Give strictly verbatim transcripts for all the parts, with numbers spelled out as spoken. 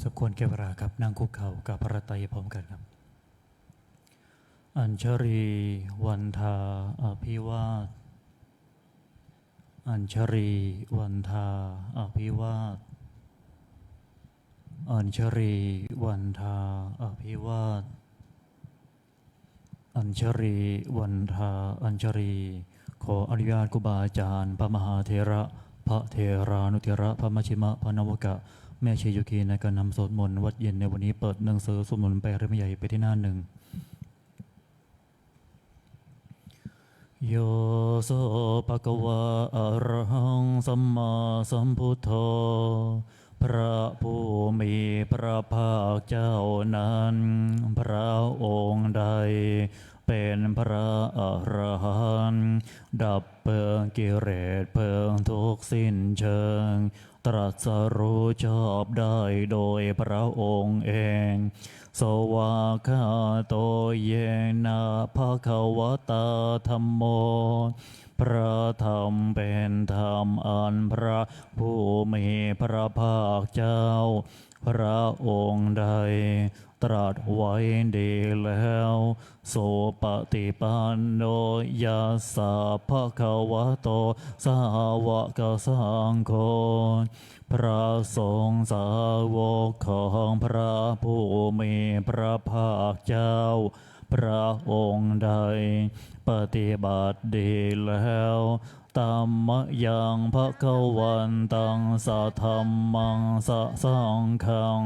สมควรแก่เวลาครับ นั่งคุกเข่ากราบพระไตรพร้อมกันครับ Añjali vandhā abhivād. Añjali vandhā abhivād. Añjali vandhā abhivād. Añjali vandhā añjali. ขออนุญาตครูบาอาจารย์ พระมหาเถระ พระเถรานุเถระ พระมัชฌิมะ พระนวกะ แม่ชีโยคีในการนำสวดมนต์วัดเย็นในวันนี้ เปิดหนังสือสวดมนต์แปลเล่มใหญ่ไปที่หน้าหนึ่ง Yo so bhagavā arahaṃ sammāsambuddho พระผู้มีพระภาคเจ้านั้น พระองค์ใดเป็นพระอรหันต์ ดับเพลิงกิเลสเพลิงทุกข์สิ้นเชิง ตรัสรู้ชอบได้โดยพระองค์เอง Svākkhāto yena bhagavatā dhammo พระธรรมเป็นธรรมอันพระผู้มีพระภาคเจ้า พระองค์ใดตรัสไว้ดีแล้ว Supaṭipanno yassa bhagavato sāvakasaṅgho พระสงฆ์สาวกของพระผู้มีพระภาคเจ้า พระองค์ใดปฏิบัติดีแล้ว Tammayaṃ bhagavantaṃ sadhammaṃ sasaṅghaṃ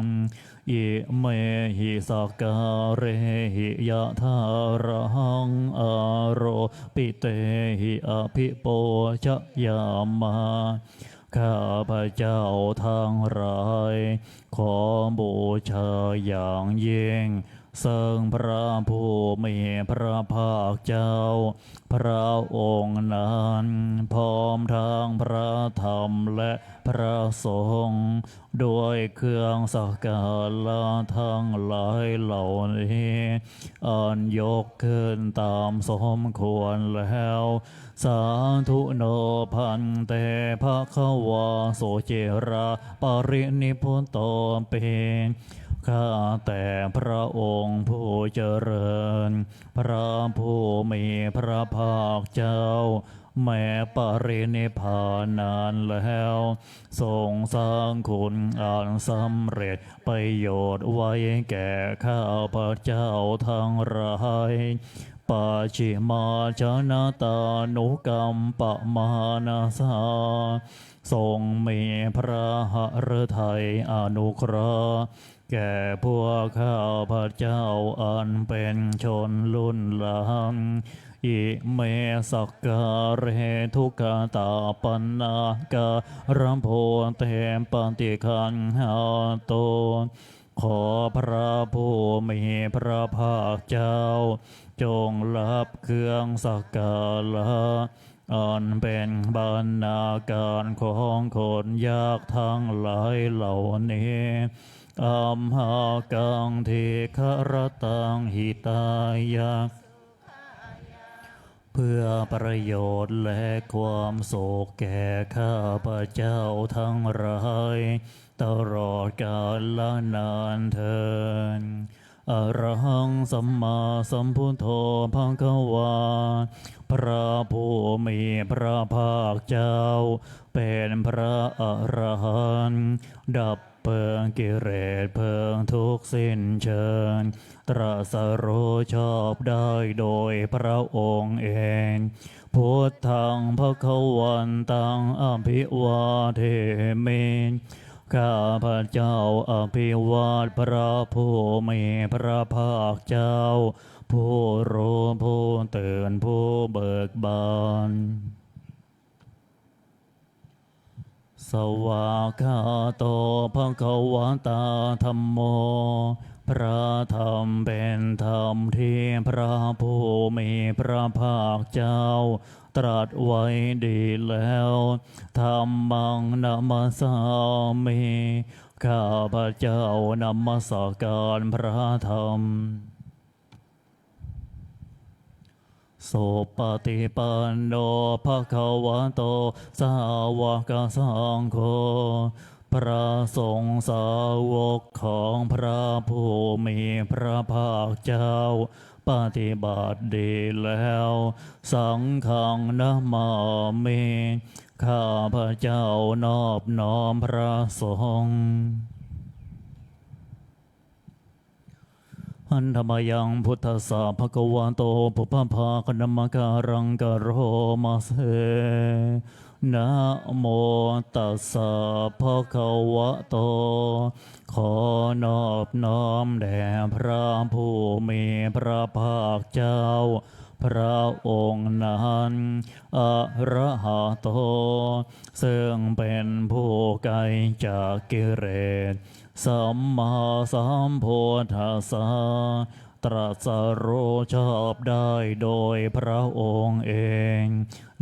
imehi sakkārehi yathārahaṃ āropitehi abhipūjayāma. ข้าพเจ้าทั้งหลาย ขอบูชาอย่างยิ่ง ซึ่งพระผู้มีพระภาคเจ้า พระองค์นั้น พร้อมทั้งพระธรรมและพระสงฆ์ ด้วยเครื่องสักการะทั้งหลายเหล่านี้ อันยกขึ้นตามสมควรแล้ว Sādhu no bhante bhagavā suciraparinibbutopi ข้าแต่พระองค์ผู้เจริญ พระผู้มีพระภาคเจ้า แม้ปรินิพพานนานแล้ว ทรงสร้างคุณอันสำเร็จประโยชน์ไว้แก่ข้าพเจ้าทั้งหลาย Pacchimājanatānukampamānasā ทรงมีพระหฤทัยอนุเคราะห์ แก่พวกข้าพเจ้าอันเป็นชนรุ่นหลัง Ime sakkāre duggatapaṇṇākārabhūte paṭiggaṇhātu ขอพระผู้มีพระภาคเจ้า จงรับเครื่องสักการะ อันเป็นบรรณาการของคนยากทั้งหลายเหล่านี้ Amhākaṃ dīgharattaṃ hitāya เพื่อประโยชน์และความสุขแก่ข้าพเจ้าทั้งหลาย ตลอดกาลนานเทอญ Arahaṃ sammāsambuddho bhagavā พระผู้มีพระภาคเจ้า เป็นพระอรหันต์ ดับเพลิงกิเลสเพลิงทุกข์สิ้นเชิง ตรัสรู้ชอบได้โดยพระองค์เอง Buddhaṃ bhagavantaṃ abhivādemi ข้าพเจ้าอภิวาทพระผู้มีพระภาคเจ้า ผู้รู้ผู้ตื่นผู้เบิกบาน Svākkhāto bhagavatā dhammo พระธรรมเป็นธรรมที่พระผู้มีพระภาคเจ้า ตรัสไว้ดีแล้ว Dhammaṃ namassāmi ข้าพเจ้านมัสการพระธรรม Supaṭipanno bhagavato sāvakasaṅgho พระสงฆ์สาวกของพระผู้มีพระภาคเจ้า ปฏิบัติดีแล้ว Saṅghaṃ namāmi ข้าพเจ้านอบน้อมพระสงฆ์ Handa mayaṃ buddhassa bhagavato pubbabhāganamakāraṃ karoma se. Namo tassa bhagavato ขอนอบน้อมแด่พระผู้มีพระภาคเจ้า พระองค์นั้น Arahato ซึ่งเป็นผู้ไกลจากกิเลส Sammāsambuddhassa ตรัสรู้ชอบได้โดยพระองค์เอง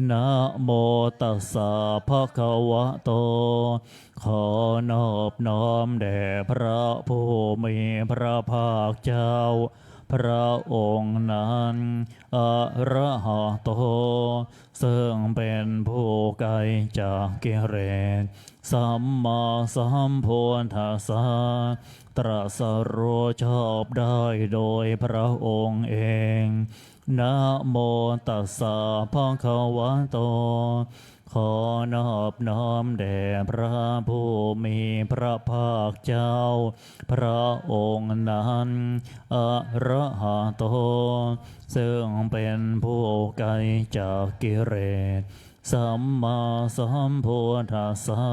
Namo tassa bhagavato ขอนอบน้อมแด่พระผู้มีพระภาคเจ้า พระองค์นั้น Arahato ซึ่งเป็นผู้ไกลจากกิเลส Sammāsambuddhassa ตรัสรู้ชอบได้โดยพระองค์เอง Namo tassa bhagavato ขอนอบน้อมแด่พระผู้มีพระภาคเจ้า พระองค์นั้น Arahato ซึ่งเป็นผู้ไกลจากกิเลส Sammāsambuddhassa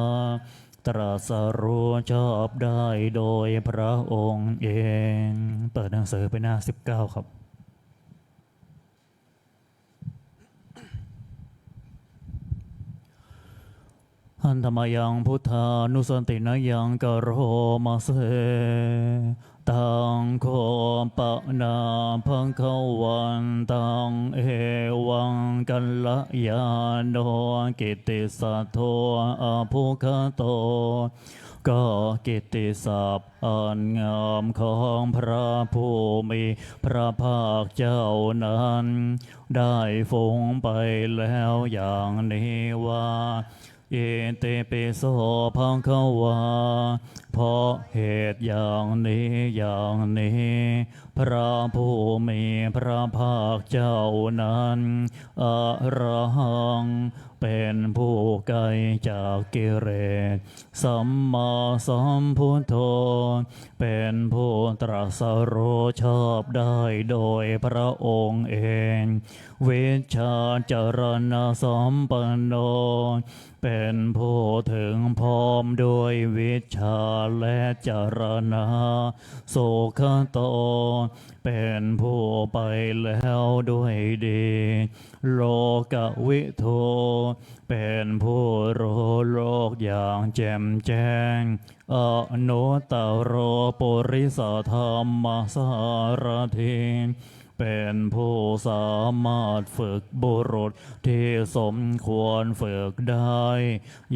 ตรัสรู้ชอบได้โดยพระองค์เอง เปิดหนังสือไปหน้าสิบเก้าครับ Handa mayaṃ buddhānussatinayaṃ karoma se. Taṃ kho pana bhagavantaṃ evaṃ kalyāṇo kittisaddo abbhuggato. ก็กิตติศัพท์อันงามของพระผู้มีพระภาคเจ้านั้น ได้ฟุ้งไปแล้วอย่างนี้ว่า Itipi so bhagavā เพราะเหตุอย่างนี้อย่างนี้ พระผู้มีพระภาคเจ้านั้น arahaṃ เป็นผู้ไกลจากกิเลส sammāsambuddho เป็นผู้ตรัสรู้ชอบได้โดยพระองค์เอง vijjācaraṇasampanno เป็นผู้ถึงพร้อมด้วยวิชชาและจรณะ sugato เป็นผู้ไปแล้วด้วยดี lokavidū เป็นผู้รู้โลกอย่างแจ่มแจ้ง anuttaro purisadammasārathi เป็นผู้สามารถฝึกบุรุษที่สมควรฝึกได้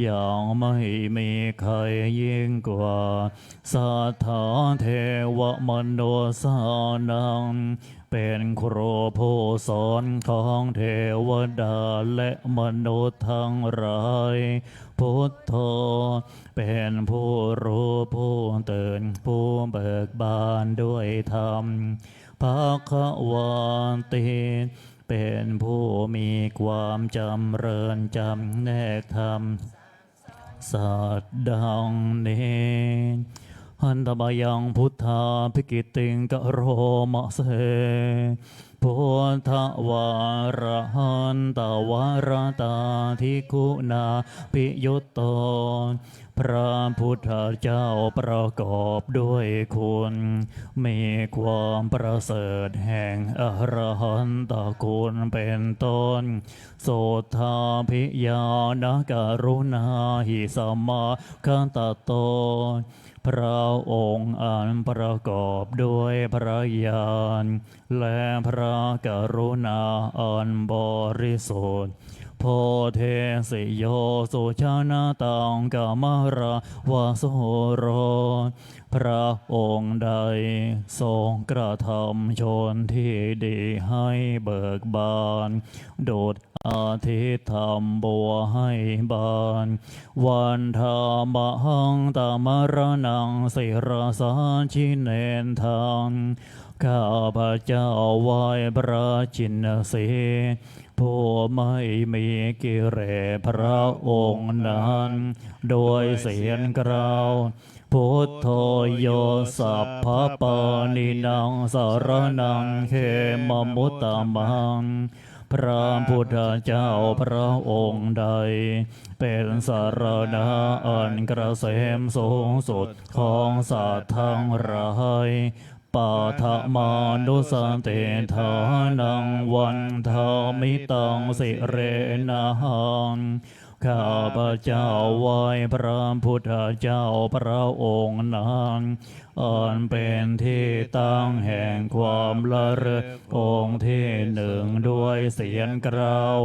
อย่างไม่มีใครยิ่งกว่า satthā devamanussānaṃ เป็นครูผู้สอนของเทวดาและมนุษย์ทั้งหลาย buddho เป็นผู้รู้ผู้ตื่นผู้เบิกบานด้วยธรรม bhagavāti เป็นผู้มีความจำเริญจำแนกธรรม สัตว์ดังนี้ Handa mayaṃ buddhābhigītiṃ karoma se. Buddhavārahantavaratādiguṇābhiyutto พระพุทธเจ้าประกอบด้วยคุณ มีความประเสริฐแห่งอรหันตคุณเป็นต้น suddhābhiñāṇakaruṇāhi samāgatatto พระองค์อันประกอบด้วยพระญาณ และพระกรุณาอันบริสุทธิ์ bodhesi yo sujanataṃ kamalāvasūro พระองค์ใดทรงกระทำชนที่ดีให้เบิกบาน ดุจ อธิธรรมบัวให้บาน Vandāmahaṃ tamaraṇaṃ sirasā jinendaṃ. ข้าพเจ้าไหว้พระชินสีห์ ผู้ไม่มีกิเลสพระองค์นั้น ด้วยเสียงกล่าว Buddho yo sabbapāṇīnaṃ saraṇaṃ khemamuttamaṃ. พระพุทธเจ้าพระองค์ใด เป็นสรณะอันเกษมสูงสุดของสัตว์ทั้งหลาย Paṭhamānussatiṭṭhānaṃ vandāmi taṃ sirenahaṃ. ข้าพเจ้าไหว้พระพุทธเจ้าพระองค์นั้น อันเป็นที่ตั้งแห่งความระลึกองค์ที่หนึ่งด้วยเสียงกล่าว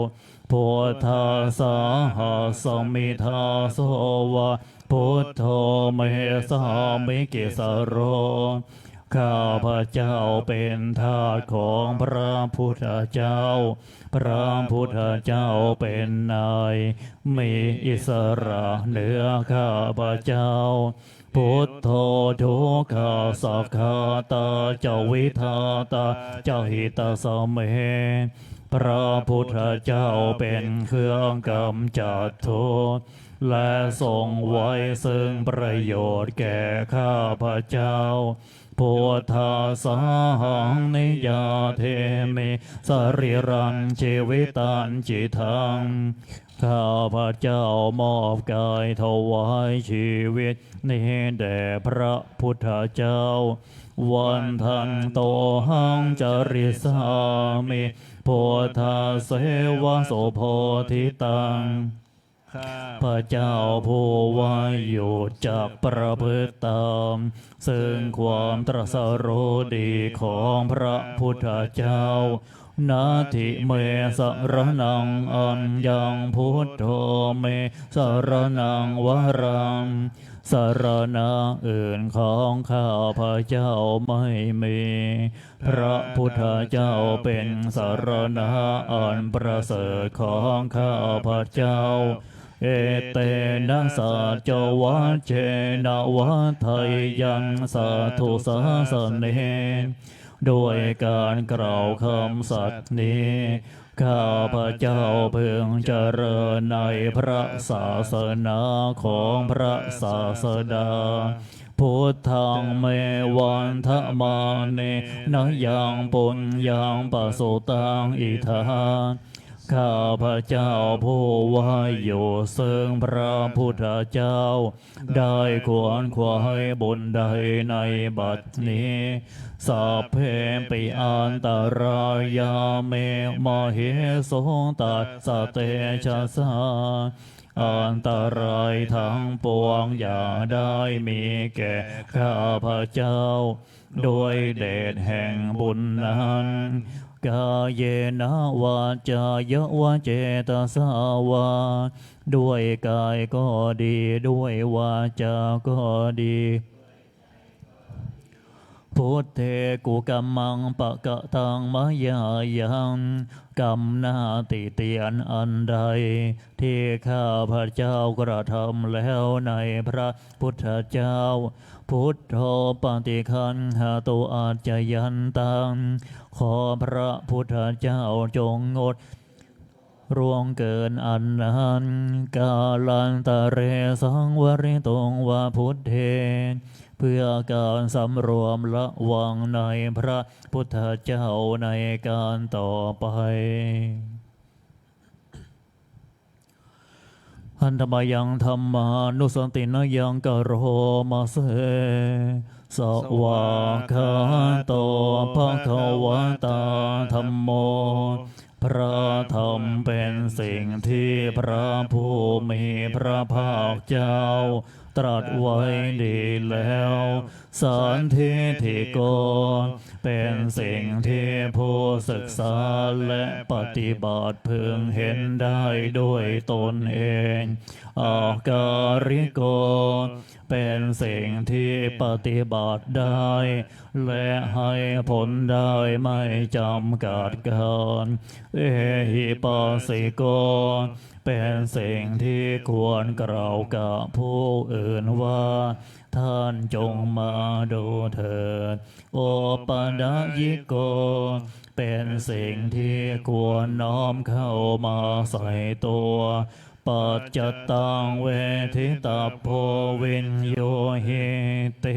Buddhassāhasmi dāso va buddho me sāmikissaro. ข้าพเจ้าเป็นทาสของพระพุทธเจ้า พระพุทธเจ้าเป็นนาย มีอิสระเหนือข้าพเจ้า Buddho dukkhassa ghātā ca vidhātā ca hitassa me. พระพุทธเจ้าเป็นเครื่องกำจัดทุกข์ และทรงไว้ซึ่งประโยชน์แก่ข้าพเจ้า Buddhassāhaṃ niyyādemi sarīrañjīvitañcidaṃ. ข้าพเจ้ามอบกายถวายชีวิตนี้แด่พระพุทธเจ้า Vandantohaṃ carissāmi buddhasseva subodhitaṃ. ข้าพเจ้าผู้ว่าหยุดจักประพฤติตาม ซึ่งความตรัสรู้ดีของพระพุทธเจ้า Natthi me saraṇaṃ aññaṃ, buddho me saraṇaṃ varaṃ. สรณะอื่นของข้าพเจ้าไม่มี พระพุทธเจ้าเป็นสรณะอันประเสริฐของข้าพเจ้า Etena saccavajjena vaḍḍheyyaṃ satthu sāsane. ด้วยการกล่าวคำสัตย์นี้ ข้าพเจ้าพึงเจริญในพระศาสนาของพระศาสดา Buddhaṃ me vandamānena yaṃ puññaṃ pasutaṃ idha. ข้าพเจ้าผู้ว่าอยู่ซึ่งพระพุทธเจ้า ได้ขวนขวายบุญใดในบัดนี้ Sabbepi antarāyā me māhesuṃ tassa tejasā. อันตรายทั้งปวงอย่าได้มีแก่ข้าพเจ้า ด้วยเดชแห่งบุญนั้น Kāyena vācāya va cetasā vā. ด้วยกายก็ดี ด้วยวาจาก็ดี Buddhe kukammaṃ pakataṃ mayā yaṃ. กรรมหน้าติเตียนอันใด ที่ข้าพเจ้ากระทำแล้วในพระพุทธเจ้า Buddho paṭiggaṇhatu accayantaṃ. ขอพระพุทธเจ้าจงงด ล่วงเกินอันนั้น Kālantare saṃvarituṃ va buddhe. เพื่อการสำรวมระวังในพระพุทธเจ้าในการต่อไป Handa mayaṃ dhammānussatinayaṃ karoma se. Svākkhāto bhagavatā dhammo. พระธรรมเป็นสิ่งที่พระผู้มีพระภาคเจ้า ตรัสไว้ดีแล้ว สันทิฏฐิโก เป็นสิ่งที่ผู้ศึกษาและปฏิบัติพึงเห็นได้ด้วยตนเอง อาการิโก เป็นสิ่งที่ปฏิบัติได้ และให้ผลได้ไม่จำกัดกาล เอหิปัสสิโก เป็นสิ่งที่ควรกล่าวกับผู้อื่นว่า ท่านจงมาดูเถิด โอปัญญิโก เป็นสิ่งที่ควรน้อมเข้ามาใส่ตัว ปัจจตังเวทิตัพโพวิญญูหิติ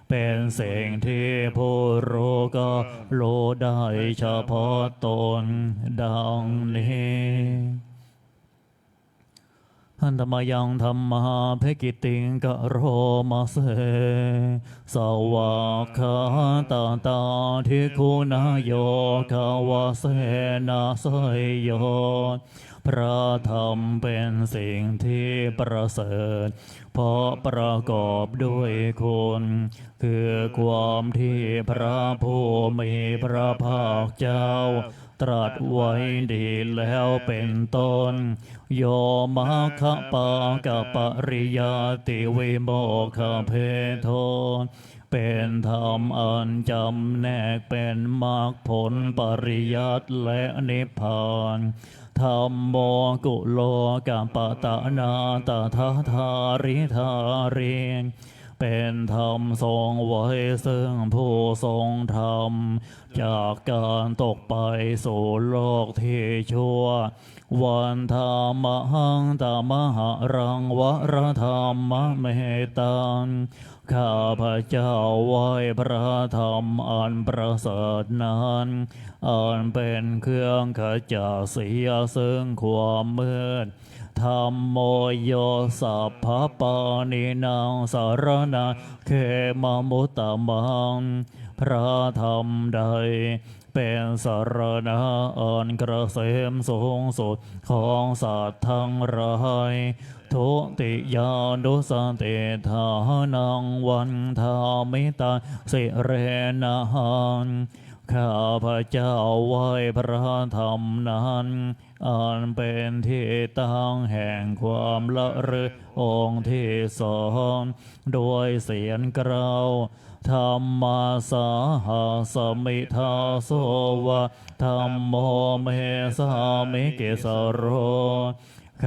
เป็นสิ่งที่ผู้รู้ก็รู้ได้เฉพาะตน ดังนี้ Handa mayaṃ dhammābhigītiṃ karoma se. Svākkhātatādiguṇayogavasena seyyo. พระธรรมเป็นสิ่งที่ประเสริฐ เพราะประกอบด้วยคุณ คือความที่พระผู้มีพระภาคเจ้า ตรัสไว้ดีแล้วเป็นต้น Yo maggapākapariyativimokkhabhedo เป็นธรรมอันจำแนกเป็นมรรคผลปริยัติและนิพพาน Dhammo kulokapattanā tadadhāridhārī เป็นธรรมทรงไว้ซึ่งผู้ทรงธรรม จากการตกไปสู่โลกที่ชั่ว Vandāmahaṃ tamaharaṃ varadhammamettaṃ ข้าพเจ้าไหว้พระธรรมอันประเสริฐนั้น อันเป็นเครื่องขจัดเสียซึ่งความมืด Dhammo yo sabbapāṇīnaṃ saraṇaṃ khemamuttamaṃ พระธรรมใด เป็นสรณะอันเกษมสูงสุดของสัตว์ทั้งหลาย Dutiyānussatiṭṭhānaṃ vandāmi taṃ sirenahaṃ ข้าพเจ้าไหว้พระธรรมนั้น อันเป็นที่ตั้งแห่งความระลึกองค์ที่สอง ด้วยเสียงกล้าว Dhammassāhasmi dāso va dhammo me sāmikissaro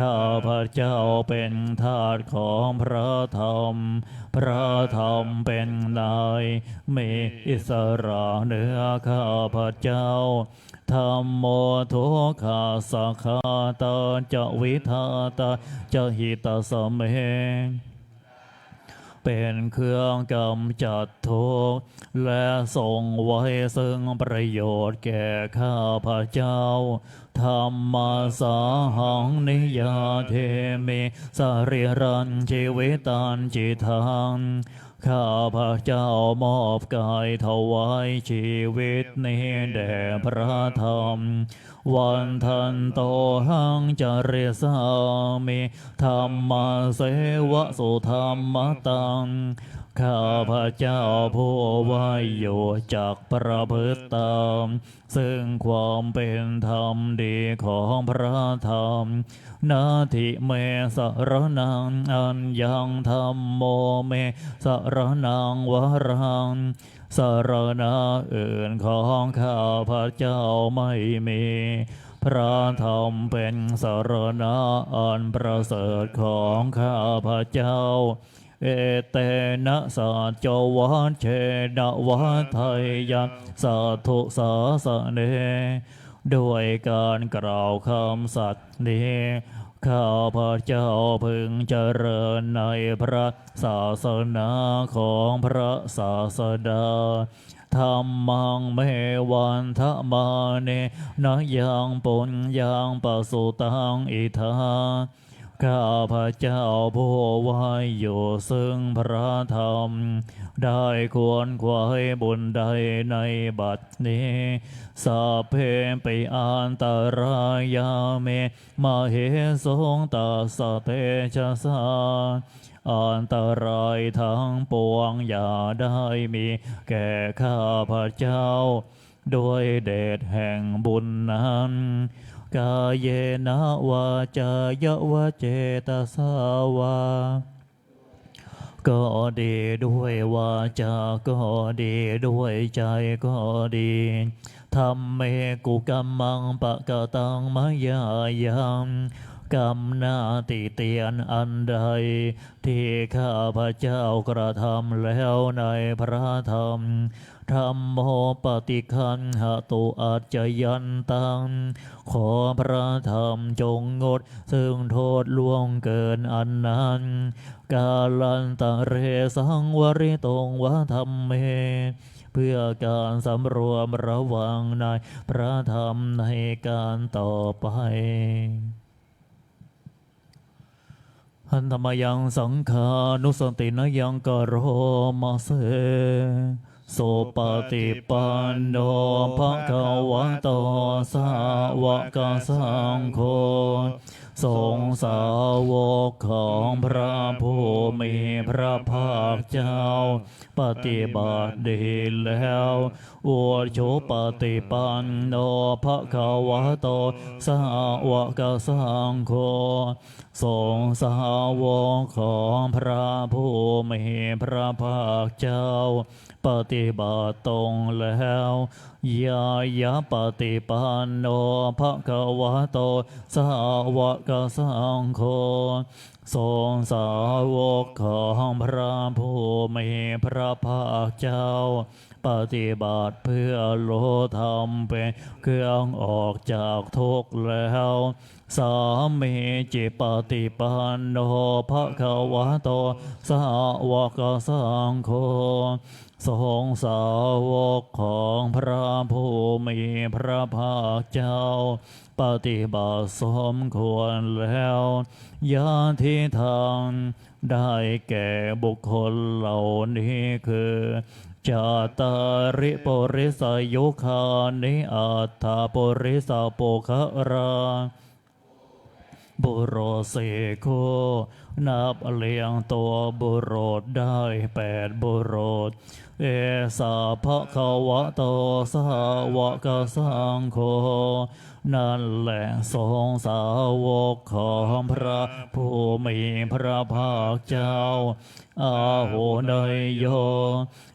ข้าพเจ้าเป็นทาสของพระธรรม พระธรรมเป็นนาย มีอิสระเหนือข้าพเจ้า Dhammo dukkhassa ghātā ca vidhātā ca hitāya me เป็นเครื่องกำจัดทุกข์ และทรงไว้ซึ่งประโยชน์แก่ข้าพเจ้า Dhammassāhaṃ niyyādemi sarīrañjīvitañcidaṃ ข้าพเจ้ามอบกายถวายชีวิตนี้แด่พระธรรม Vandantohaṃ carissāmi dhammasseva sudhammataṃ ข้าพเจ้าผู้ไหว้อยู่จักประพฤติตาม ซึ่งความเป็นธรรมดีของพระธรรม Natthi me saraṇaṃ aññaṃ dhammo me saraṇaṃ varaṃ สรณะอื่นของข้าพเจ้าไม่มี พระธรรมเป็นสรณะอันประเสริฐของข้าพเจ้า Etena saccavajjena vaḍḍheyyaṃ satthu sāsane ด้วยการกล่าวคำสัตย์นี้ ข้าพเจ้าพึงเจริญในพระศาสนาของพระศาสดา Dhammaṃ me vandamānena yaṃ puññaṃ pasutaṃ idha ข้าพเจ้าผู้ไหว้อยู่ซึ่งพระธรรม ได้ขวนขวายบุญใดในบัดนี้ Sabbepi antarāyā me māhesuṃ tassa tejasā อันตรายทั้งปวงอย่าได้มีแก่ข้าพเจ้า ด้วยเดชแห่งบุญนั้น กาเยนะ วาจายะ วะ เจตสา วา ก็ดี ด้วยวาจาก็ดี ด้วยใจก็ดี Dhamme kukammaṃ pakataṃ mayā yaṃ กรรมหน้าติเตียนอันใด ที่ข้าพเจ้ากระทำแล้วในพระธรรม Dhammo paṭiggaṇhatu accayantaṃ ขอพระธรรมจงงดซึ่งโทษล่วงเกินอันนั้น Kālantare saṃvarituṃ va dhamme เพื่อการสำรวมระวังในพระธรรมในการต่อไป Handa mayaṃ saṅghānussatinayaṃ karoma se. Supaṭipanno bhagavato sāvakasaṅgho สงฆ์สาวกของพระผู้มีพระภาคเจ้า ปฏิบัติดีแล้ว Ujupaṭipanno bhagavato sāvakasaṅgho สงฆ์สาวกของพระผู้มีพระภาคเจ้า ปฏิบัติตรงแล้ว Ñāyapaṭipanno bhagavato sāvakasaṅgho สงฆ์สาวกของพระผู้มีพระภาคเจ้า ปฏิบัติเพื่อรู้ธรรมเป็นเครื่องออกจากทุกข์แล้ว Sāmīcipaṭipanno bhagavato sāvakasaṅgho สงฆ์สาวกของพระผู้มีพระภาคเจ้า ปฏิบัติสมควรแล้ว Yadidaṃ ได้แก่บุคคลเหล่านี้คือ Cattāri purisayugāni aṭṭha purisapuggalā บุรุษสี่คู่ นับเรียงตัวบุรุษได้แปดบุรุษ Esa bhagavato sāvakasaṅgho นั่นแหละสงฆ์สาวกของพระผู้มีพระภาคเจ้า Āhuneyyo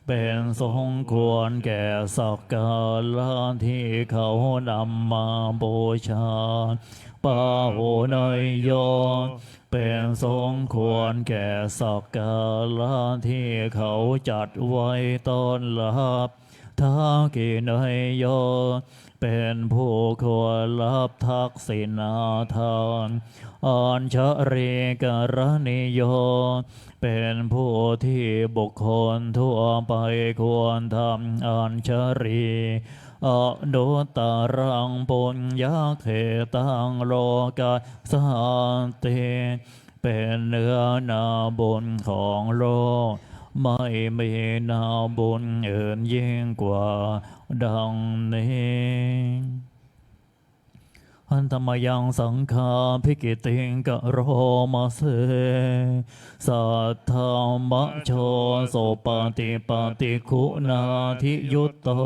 เป็นสมควรแก่สักการะที่เขานำมาบูชา Pāhuneyyo เป็นสมควรแก่สักการะที่เขาจัดไว้ต้อนรับ Dakkhiṇeyyo เป็นผู้ควรรับทักษิณาทาน Añjalikaraṇīyo เป็นผู้ที่บุคคลทั่วไปควรทำอัญชลี Anuttaraṃ puññakkhettaṃ lokassāti เป็นเนื้อนาบุญของโลก ไม่มีนาบุญอื่นยิ่งกว่าดังนี้ Handa mayaṃ saṅghābhigītiṃ karoma se. Saddhammajo supaṭipattiguṇādiyutto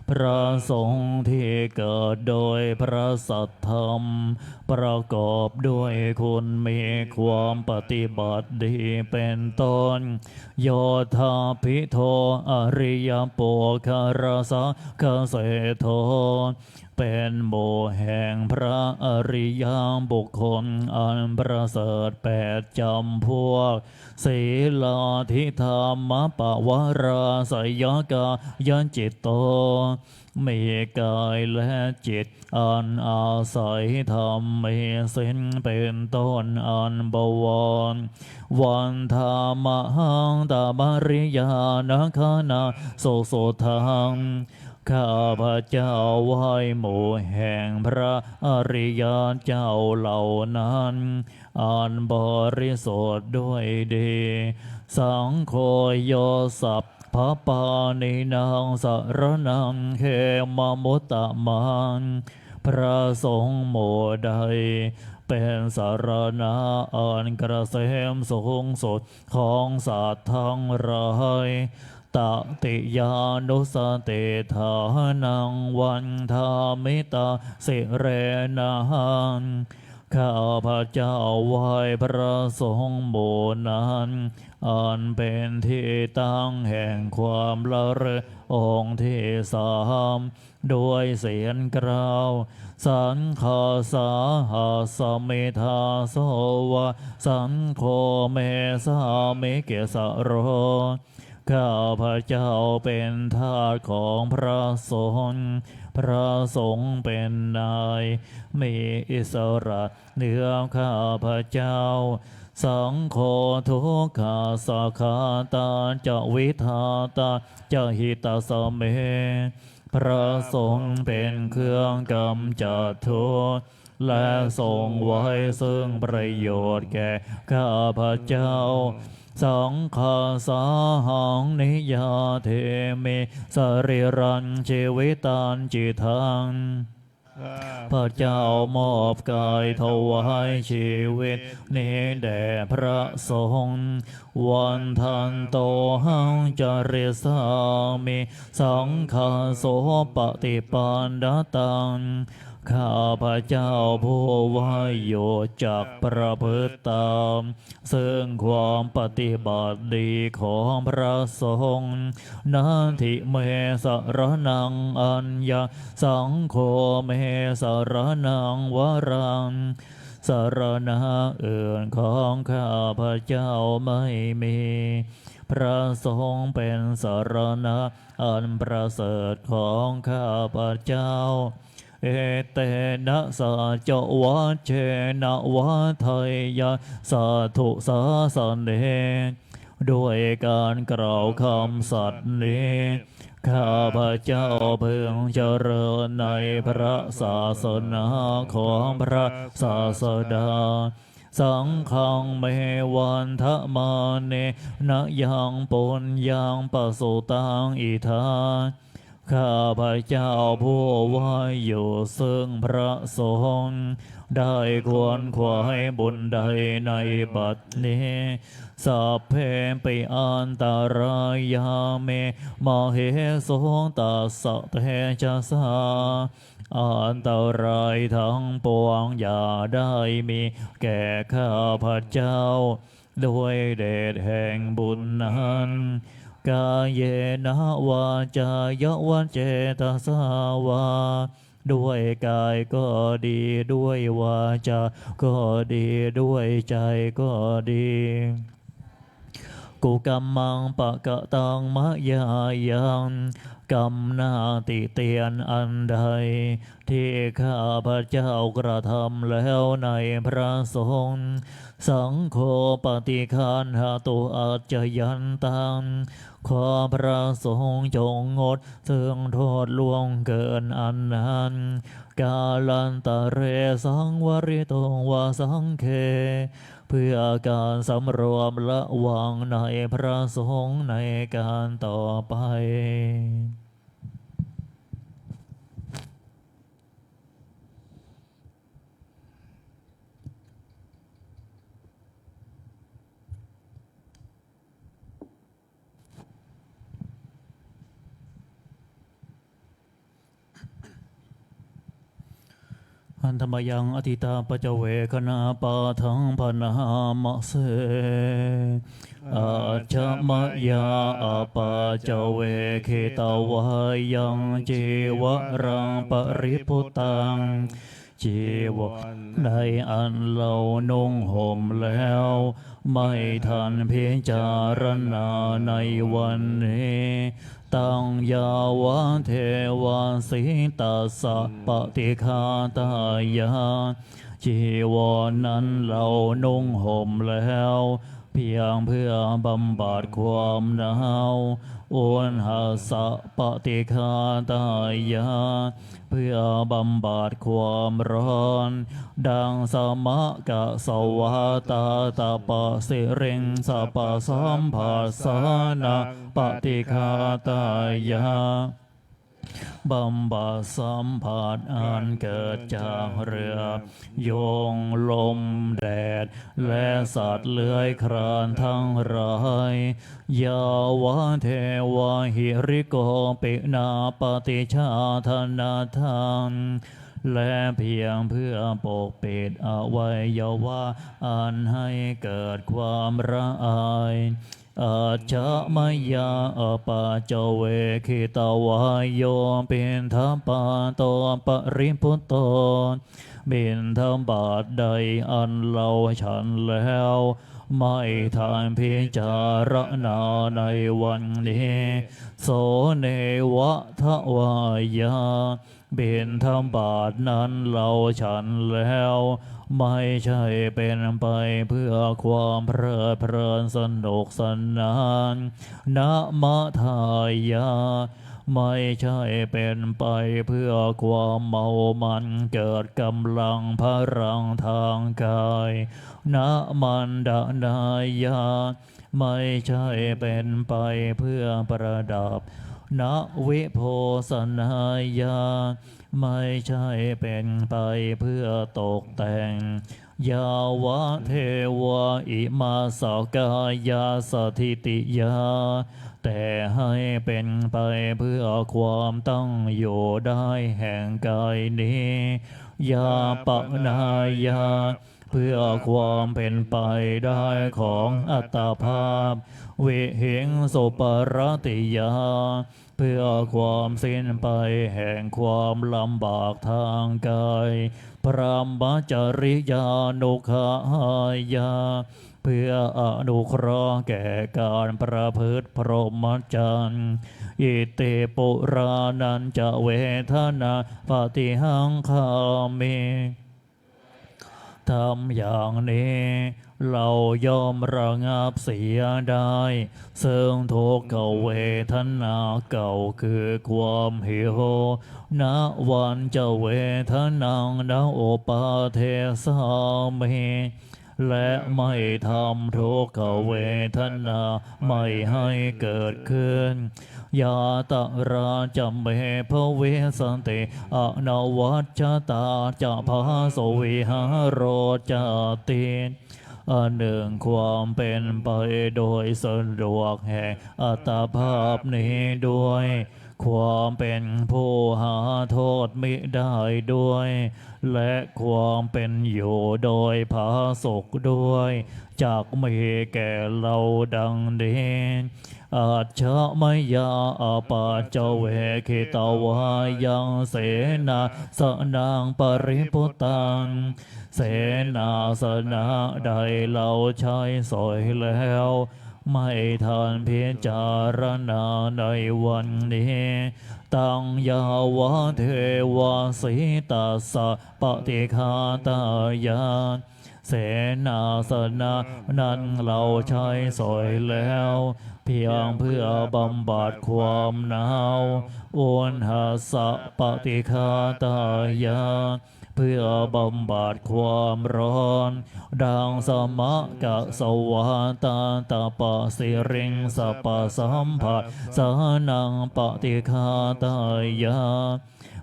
พระสงฆ์ที่เกิดโดยพระสัทธรรม ประกอบด้วยคุณมีความปฏิบัติดีเป็นต้น Yodābhido ariyapuggalasaṅghaseṭṭho เป็นหมู่แห่งพระอริยบุคคลอันประเสริฐแปดจำพวก Sīlādidhammapavarāsayakāyacitto มีกายและจิตอันอาศัยธรรมมีศีลเป็นต้นอันบวร Vandāmahaṃ tamariyāna gaṇaṃ susuddhaṃ ข้าพเจ้าไหว้หมู่แห่งพระอริยเจ้าเหล่านั้น อันบริสุทธิ์ด้วยดี Saṅgho yo sabbapāṇīnaṃ saraṇaṃ khemamuttamaṃ พระสงฆ์หมู่ใด เป็นสรณะอันเกษมสูงสุดของสัตว์ทั้งหลาย Tatiyānussatiṭṭhānaṃ vandāmi taṃ sirenahaṃ. ข้าพเจ้าไหว้พระสงฆ์หมู่นั้น อันเป็นที่ตั้งแห่งความระลึกองค์ที่สาม ด้วยเสียงกล่าว Saṅghassa-hasmi dāso va, saṅgho me sāmikissaro. ข้าพเจ้าเป็นทาสของพระสงฆ์ พระสงฆ์เป็นนาย มีอิสระเหนือข้าพเจ้า Saṅgho dukkhassa ghātā ca vidhātā ca hitāya me. พระสงฆ์เป็นเครื่องกำจัดทุกข์ และทรงไว้ซึ่งประโยชน์แก่ข้าพเจ้า Saṅghassa ahaṃ niyyādemi sarīrañca jīvitañcidaṃ. ข้าพเจ้ามอบกายถวายชีวิตนี้แด่พระสงฆ์ Vandantohaṃ carissāmi saṅghassopaṭipannataṃ. ข้าพเจ้าผู้ไหว้อยู่จักประพฤติตาม ซึ่งความปฏิบัติดีของพระสงฆ์ Natthi me saraṇaṃ aññaṃ, saṅgho me saraṇaṃ varaṃ. สรณะอื่นของข้าพเจ้าไม่มี พระสงฆ์เป็นสรณะอันประเสริฐของข้าพเจ้า Etena saccavajjena vaḍḍheyyaṃ satthu sāsane. ด้วยการกล่าวคำสัตย์นี้ ข้าพเจ้าพึงเจริญในพระศาสนาของพระศาสดา Saṅghaṃ me vandamānena yaṃ puññaṃ pasutaṃ idha. ข้าพเจ้าผู้ไหว้อยู่ซึ่งพระสงฆ์ ได้ขวนขวายบุญใดในบัดนี้ Sabbepi antarāyā me māhesuṃ tassa tejasā. อันตรายทั้งปวงอย่าได้มีแก่ข้าพเจ้า ด้วยเดชแห่งบุญนั้น Kāyena vācāya va cetasā vā. ด้วยกายก็ดี ด้วยวาจาก็ดี ด้วยใจก็ดี Kukammaṃ pakataṃ mayā yaṃ. กรรมหน้าติเตียนอันใด ที่ข้าพเจ้ากระทำแล้วในพระสงฆ์ Saṅgho paṭiggaṇhatu accayantaṃ. ขอพระสงฆ์จงงดซึ่งโทษล่วงเกินอันนั้น Kālantare saṃvarituṃ va saṅghe. เพื่อการสำรวมระวังในพระสงฆ์ในการต่อไป Handa mayaṃ atītapaccavekkhaṇapāṭhaṃ bhaṇāma se. Ajja mayā apaccavekkhitvā yaṃ cīvaraṃ paribhuttaṃ. จีวรในอันเรานุ่งห่มแล้ว ไม่ทันพิจารณาในวันนี้ Taṃ yāvadeva sītassa paṭighātāya. จีวรนั้นเรานุ่งห่มแล้ว เพียงเพื่อบำบัดความหนาว Uṇhassa paṭighātāya. เพื่อบำบัดความร้อน Daṃsamakasavātātapasiriṃ sappasambhasanaṃ paṭighātāya. บำบัดสัมผัสอันเกิดจากเหลือบยุง ลมแดด และสัตว์เลื้อยคลานทั้งหลาย yāvadeva hirikopinā paṭicchādanatthaṃ และเพียงเพื่อปกปิดอวัยวะอันให้เกิดความละอาย ajja mayā apaccavekkhitvā yo piṇḍapāto paribhutto บิณฑบาตใดอันเราฉันแล้ว ไม่ทันพิจารณาในวันนี้ so neva davāya บิณฑบาตนั้นเราฉันแล้ว ไม่ใช่เป็นไปเพื่อความเพลิดเพลินสนุกสนาน na madāya ไม่ใช่เป็นไปเพื่อความเมามันเกิดกำลังพลังทางกาย na maṇḍanāya ไม่ใช่เป็นไปเพื่อประดับ na vibhūsanāya ไม่ใช่เป็นไปเพื่อตกแต่ง yāvadeva imassa kāyassa ṭhitiyā แต่ให้เป็นไปเพื่อความตั้งอยู่ได้แห่งกายนี้ yāpanāya เพื่อความเป็นไปได้ของอัตภาพ vihiṃsuparatiyā เพื่อความสิ้นไปแห่งความลำบากทางกาย brahmacariyānuggahāya เพื่ออนุเคราะห์แก่การประพฤติพรหมจรรย์ iti purāṇañca vedanāpaṭihaṅkhāmi ทำอย่างนี้เราย่อมระงับเสียได้ ซึ่งทุกขเวทนาเก่าคือความหิว navañca vedanaṃ na uppādessāmi และไม่ทำทุกขเวทนาใหม่ให้เกิดขึ้น yātrā ca me bhavissati anavajjatā ca phāsuvihāro cāti อันหนึ่งความเป็นไปโดยสะดวกแห่งอัตภาพนี้ด้วย ความเป็นผู้หาโทษมิได้ด้วย และความเป็นอยู่โดยผาสุกด้วย จักมีแก่เราดังนี้ ajja mayā apaccavekkhitvā yaṃ senāsanaṃ paribhuttaṃ เสนาสนะใดเราใช้สอยแล้ว ไม่ทันพิจารณาในวันนี้ taṃ yāvadeva sītassa paṭighātāya เสนาสนะนั้นเราใช้สอยแล้ว เพียงเพื่อบำบัดความหนาว uṇhassa paṭighātāya เพื่อบำบัดความร้อน daṃsamakasavātātapasiriṃsapasamphassānaṃ paṭighātāya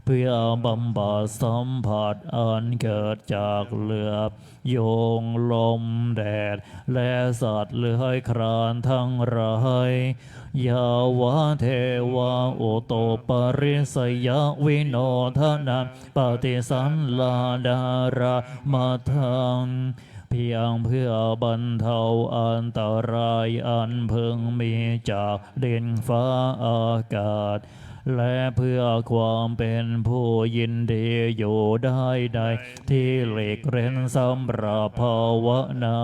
เพื่อบำบัดสัมผัสอันเกิดจากเหลือบยุง ลมแดด และสัตว์เลื้อยคลานทั้งหลาย yāvadeva utuparissayavinodanaṃ paṭisallādhāramatthaṃ เพียงเพื่อบรรเทาอันตรายอันพึงมีจากดินฟ้าอากาศ และเพื่อความเป็นผู้ยินดีอยู่ได้ในที่หลีกเร้นสำหรับภาวนา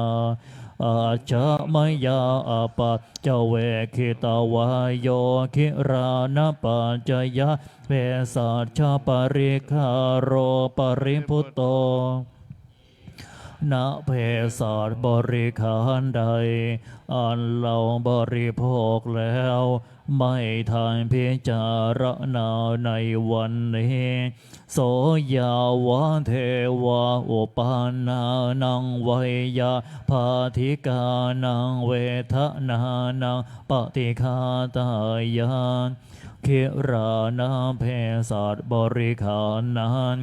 ajja mayā apaccavekkhitvā yo gilānapaccayabhesajjaparikkhāro paribhutto นะเภสัชบริขารใด อันเราบริโภคแล้ว ไม่ทันพิจารณาในวันนี้ So yāvadeva uppannānaṃ veyyābādhikānaṃ vedanānaṃ paṭighātāya, gilānaṃ bhesajparikkhānaṃ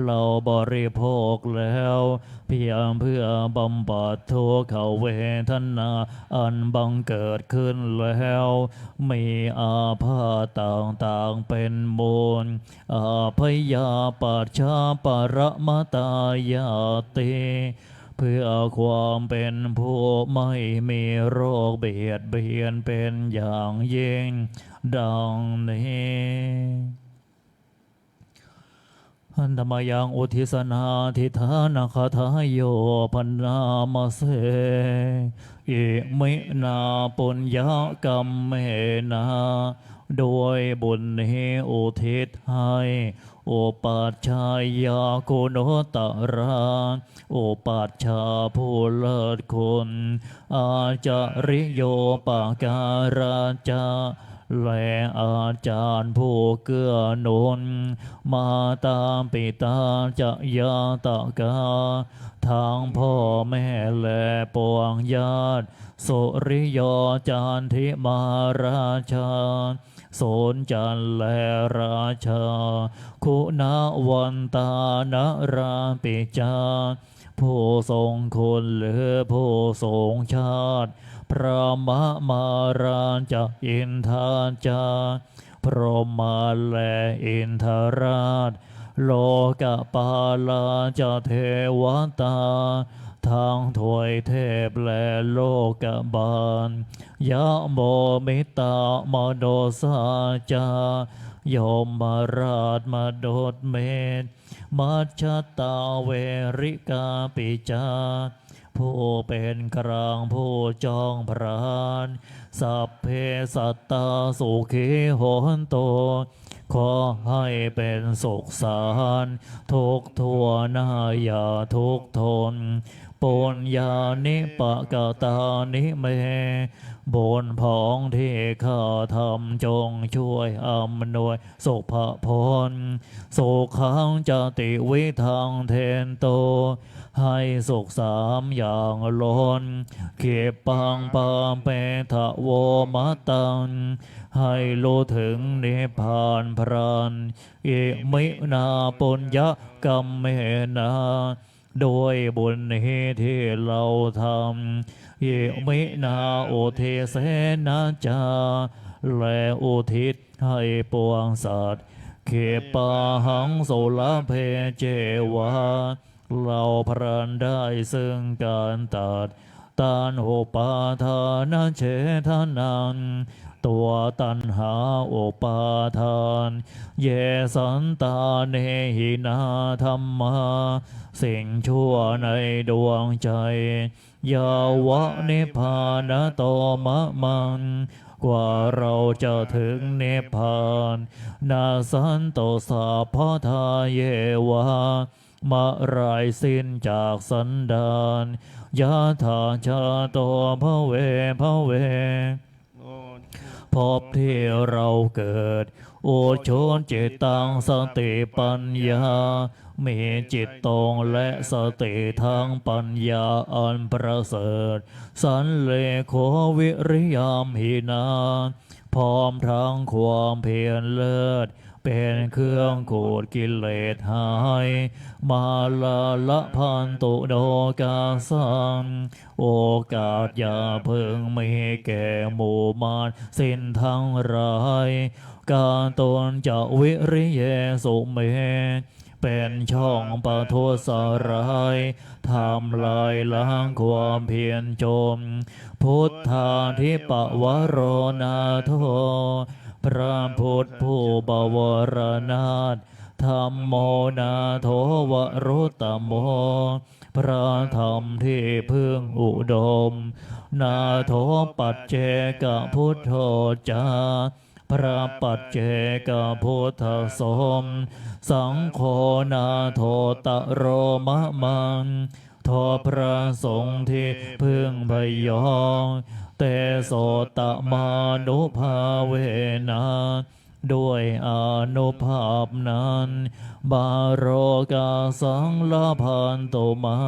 เราบริโภคแล้ว เพียงเพื่อบำบัดทุกขเวทนาอันบังเกิดขึ้นแล้ว มีอาพาธต่างๆเป็นมูล abyāpajjhaparamatāyāti เพื่อความเป็นผู้ไม่มีโรคเบียดเบียนเป็นอย่างยิ่ง ดังนี้ Handa mayaṃ uddissanādhiṭṭhānagāthāyo bhaṇāma se. Iminā puññakammena ด้วยบุญนี้อุทิศให้ upajjhāyā guṇuttarā อุปัชฌาย์ผู้เลิศคุณ ācariyūpakārā ca และอาจารย์ผู้เกื้อหนุน mātā pitā ca ñātakā ทั้งพ่อแม่และปวงญาติ suriyo candimā rājā สุญจันทร์และราชา guṇavantā narāpi ca ผู้ทรงคุณหรือผู้สูงชาติ brahmamārā ca indā ca พรหมมาและอินทราช lokapālā ca devatā ทั้งทวยเทพและโลกบาล yamo mittā manussā ca ยมราชมนุษย์มิตร majjhattā verikāpi ca ผู้เป็นกลางผู้จ้องผลาญ sabbe sattā sukhī hontu ขอให้เป็นสุขสันต์ทุกทั่วหน้าอย่าทุกข์ทน puññāni pakatāni me บุญผองที่ข้าทำจงช่วยอำนวยสุภผล sukhaṃ catividhaṃ dentu ให้สุขสามอย่างล้น khippaṃ pāpetha vo mataṃ ให้รู้ถึงนิพพานพลัน iminā puññakammena ด้วยบุญนี้ที่เราทำ iminā uddisena ca และอุทิศให้ปวงสัตว์ khippāhaṃ sulabhe ceva เราพลันได้ซึ่งการตัด taṇhupādānachedanaṃ ตัวตัณหาอุปาทาน ye santāne hinā dhammā สิ่งชั่วในดวงใจ yāva nibbānato mamaṃ กว่าเราจะถึงนิพพาน nassantu sabbadā yeva เมื่อไรสิ้นจากสันดาน yathā jāto bhave bhave พบที่เราเกิด ujjucittaṃ satipaññā มีจิตตรงและสติทั้งปัญญาอันประเสริฐ sallekho viriyamhinā พร้อมทั้งความเพียรเลิศ เป็นเครื่องขูดกิเลสหาย mārā labhantu nokāsaṃ โอกาสอย่าเพิ่งมีแก่หมู่มารสิ้นทั้งหลาย kātuñca viriyesu me เป็นช่องประทุษร้าย ทำลายล้างความเพียรจม buddhādhipavaro nātho พระพุทธผู้ปวารนาถ dhammo nātho varuttamo พระธรรมที่พึ่งอุดม nātho paccekabuddho ca พระปัจเจกพุทธสม saṅgho nāthottaro mamaṃ ทบพระสงฆ์ที่พึ่งพยอง tesottamānubhāvena ด้วยอานุภาพนั้น มาโรกาสัง ละพันตุมา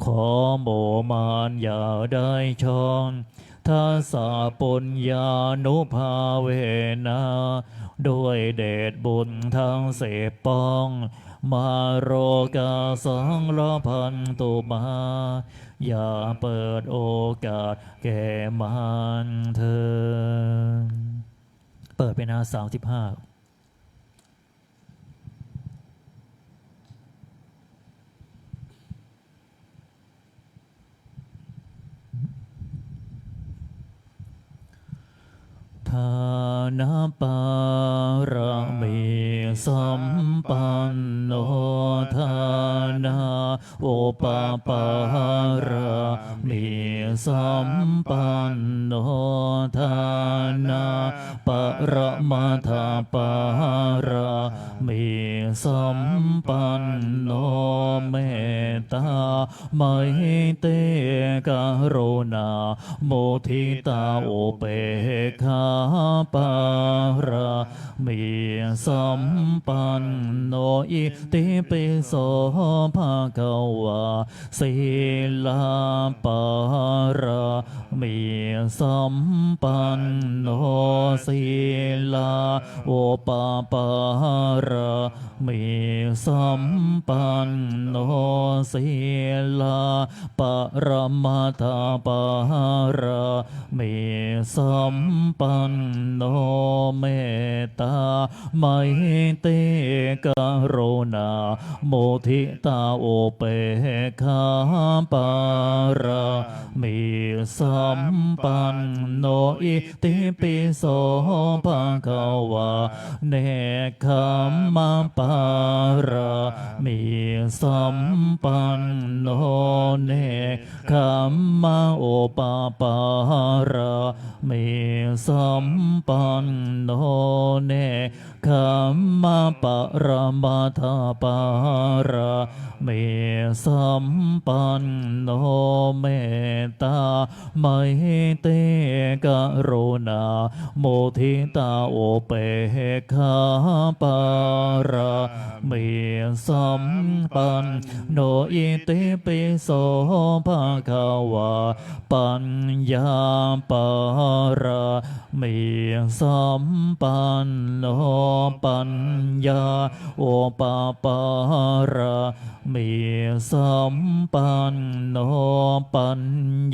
ขอหมู่มารอย่าได้ช้อน ทัสสะปุญญานุภาเวนะ ด้วยเดชบุญทั้งสิบปอง มาโรกาสัง ละพันตุมา อย่าเปิดโอกาสแก่มารเถิด เปิดไปหน้าสามสิบห้า ทานปารมีสัมปันโน ทานา อุปปารามีสัมปันโน ทานาปรมัตถปารามีสัมปันโน เมตตาไมตรีกรุณามุทิตาอุเปกขาปารามีสัมปันโน อิติปิโสภะคะวา สีลาปารามีสัมปันโน สีลาอุปปารามีสัมปันโน สีลาปรมัตถปารามีสัมปันโน เมตตาไมตรีกรุณามุทิตาอุเปกขาปารามีสัมปันโน อิติปิโสภะคะวา เนกขัมมปารามีสัมปันโน เนกขัมมอุปปารามีสัมปันโน เนกขัมมปรมัตถปารามีสัมปันโน เมตตาไมตรีกรุณามุทิตาอุเปกขาปารามีสัมปันโน อิติปิโสภะคะวา ปัญญาปารามีสัมปันโน ปัญญาอุปปารามีสัมปันโน ปัญ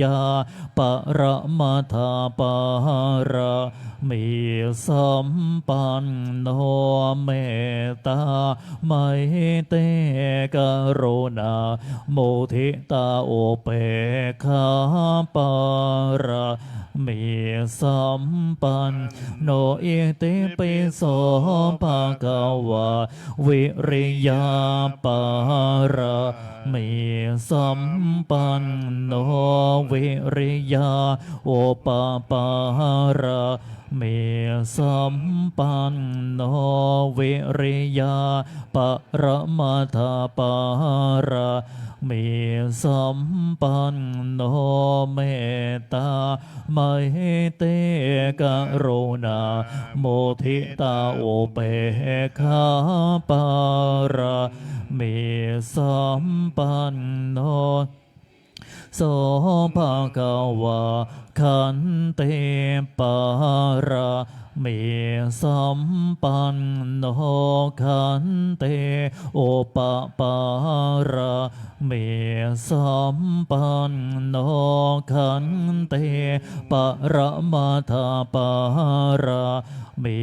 ญาปรมัตถปารามีสัมปันโน เมตตาไมตรีกรุณามุทิตาอุเปกขาปารามีสัมปันโน อิติปิโสภะคะวา วิริยาปารามีสัมปันโน วิริยาอุปปารามีสัมปันโน วิริยาปรมัตถปารามีสัมปันโน เมตตาไมตรีกรุณามุทิตาอุเปกขาปารามีสัมปันโน โสภะคะวา ขันติปารามีสัมปันโน ขันติอุปปารามีสัมปันโน ขันติปรมัตถปารามี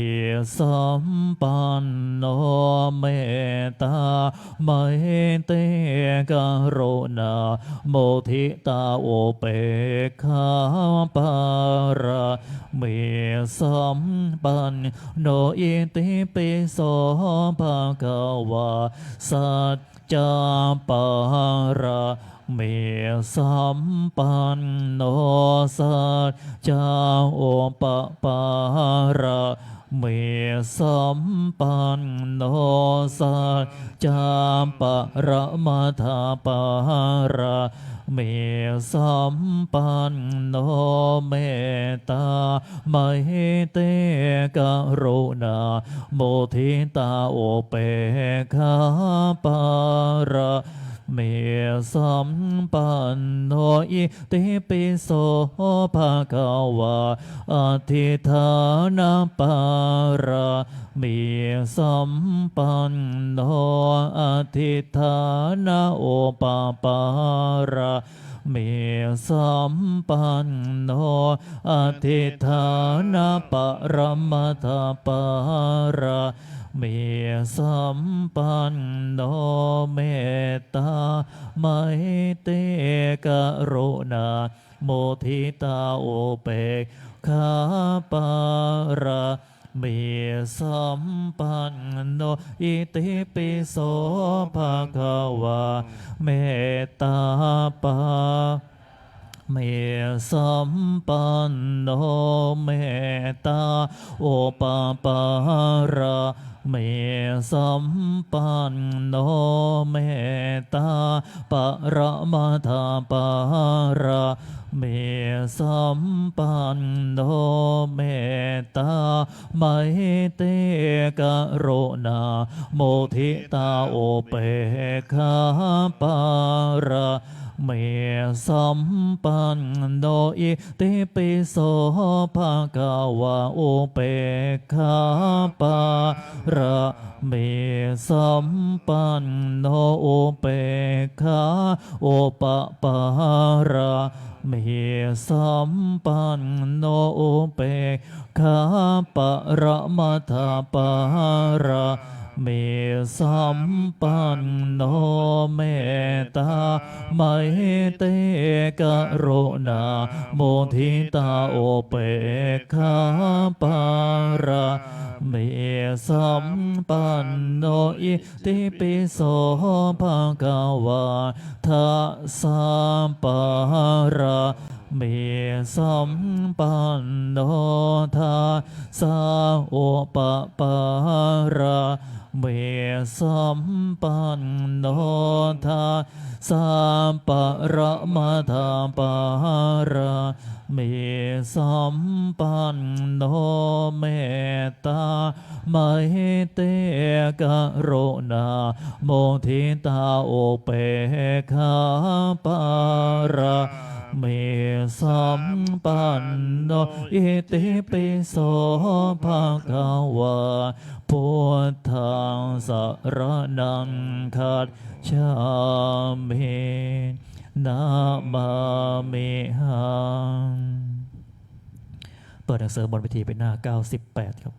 สัมปันโน เมตตาไมตรีกรุณามุทิตาอุเปกขาปารามีสัมปันโน อิติปิโสภะคะวา สัจจาปารา mī sampanno, saccā upapāra- mī sampanno, saccā paramatthapāramī sampanno, mettā maitrī karuṇā muditā upekkhā pāra- mī sampanno. Itipi so bhagavā adhiṭṭhānapāramī sampanno, adhiṭṭhāna upapāramī sampanno, adhiṭṭhāna paramatthapāra- mī sampanno, mettā maitrī karuṇā muditā upekkhā pāramī sampanno. Itipi so bhagavā mettā pā- mī sampanno, mettā upapāramī sampanno, mettā paramatthapāramī sampanno, mettā maitrī karuṇā muditā upekkhā pāramī sampanno. Itipi so bhagavā upekkhā pāramī sampanno, upekkhā upapāramī sampanno, upekkhā paramatthapāramī sampanno, mettā maitrī karuṇā muditā upekkhā pāramī sampanno. Itipi so bhagavā dasapāramī sampanno, dasā upapāramī sampanno, dasā paramatthapāramī sampanno, mettā maitrī karuṇā muditā upekkhā pāramī sampanno. Itipi so bhagavā buddhaṃ saraṇaṃ gacchāmi, namāmihaṃ. เปิดหนังสือบนเวทีเป็นหน้าเก้าสิบแปดครับ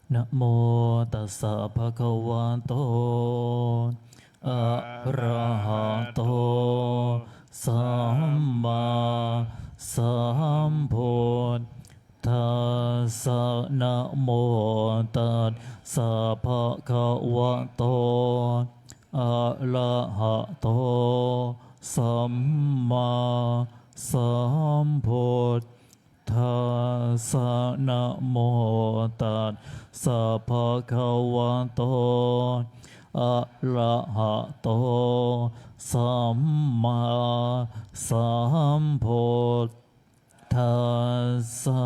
Namo tassa bhagavato arahato sammāsambuddhassa. Namo tassa bhagavato arahato sammāsambuddhassa. Namo tassa bhagavato arahato sammāsambuddhassa.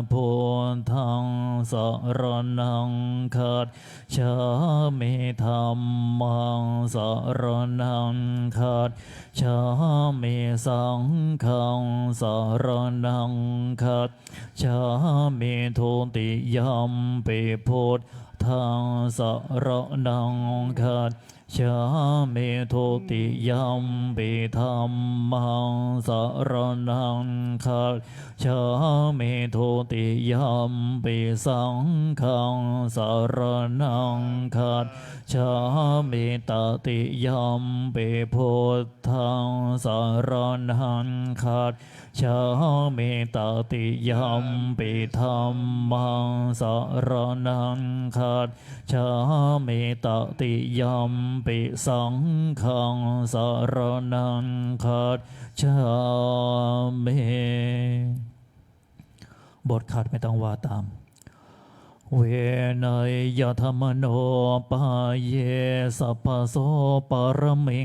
Buddhaṃ saraṇaṃ gacchāmi. Dhammaṃ saraṇaṃ gacchāmi. Saṅghaṃ saraṇaṃ gacchāmi. Dutiyampi buddhaṃ saraṇaṃ gacchāmi. Dutiyampi dhammaṃ saraṇaṃ gacchāmi. Dutiyampi saṅghaṃ saraṇaṃ gacchāmi. Tatiyampi buddhaṃ saraṇaṃ gacchāmi. Tatiyampi dhammaṃ saraṇaṃ gacchāmi. Tatiyampi saṅghaṃ saraṇaṃ gacchāmi. บทขัดไม่ต้องว่าตาม Vinayaṃ dhammavino pāye sabbaso pāramī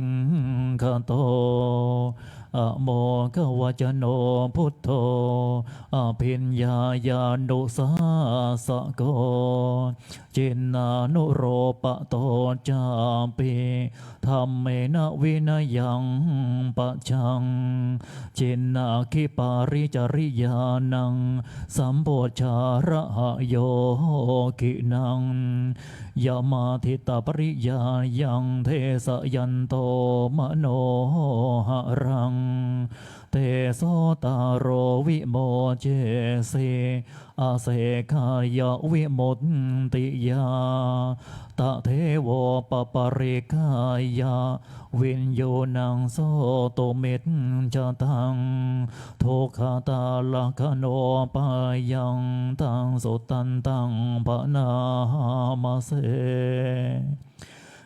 gato, amogavacano buddho abhiññāya nusāsako, ciṇṇānurupato cāpi dhammena vinayaṃ pajaṃ, ciṇṇāgiriparicariyaṇaṃ sambujjhagārahayogiṇaṃ, yamādiṭṭhapariyāyaṃ desayanto manoharaṃ, tejoso taro vimocesi asekāya vimuttiyā, tadevopaparikāya viññūhīnaṃ sotumijjhataṃ, dukkhaṭṭhalakkhaṇopayaṃ taṃ sudantaṃ bhaṇāma se.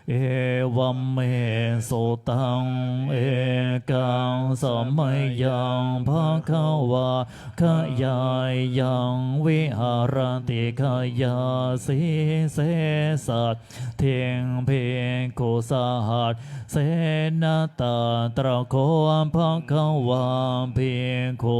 Evaṃ me sutaṃ. Ekaṃ samayaṃ bhagavā gayāyaṃ viharati gayāsīse saddhiṃ bhikkhusahassena. Tatra kho bhagavā bhikkhū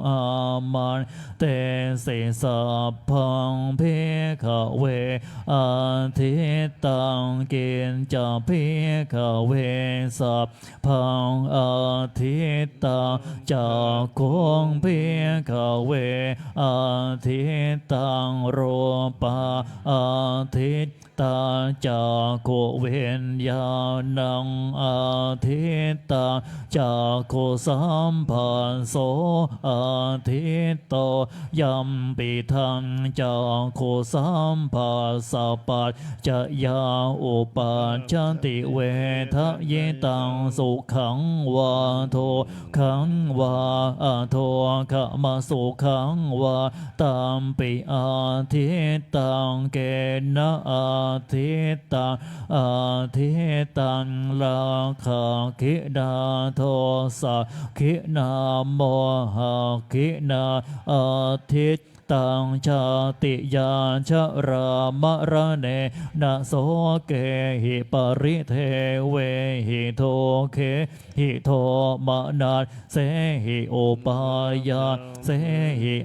āman tesi: Sabbaṃ bhikkhave ādittaṃ. Kiñca bhikkhave sabbaṃ ādittaṃ? Cakkhuṃ bhikkhave ādittaṃ, rūpā ādittā, cakkhuviññāṇaṃ ādittaṃ, cakkhusambhasso āditto, yampidaṃ cakkhusambhassapaccayā uppajjati vedayitaṃ sukhaṃ vā dukkhaṃ vā adukkhamasukhaṃ vā, tampi ādittaṃ. Kena ādittaṃ? Ādittaṃ rāgagginā dosagginā mohagginā, ādittaṃ jātiyā jarāmaraṇena sokehi paridevehi dukkhehi domanassehi upāyāsehi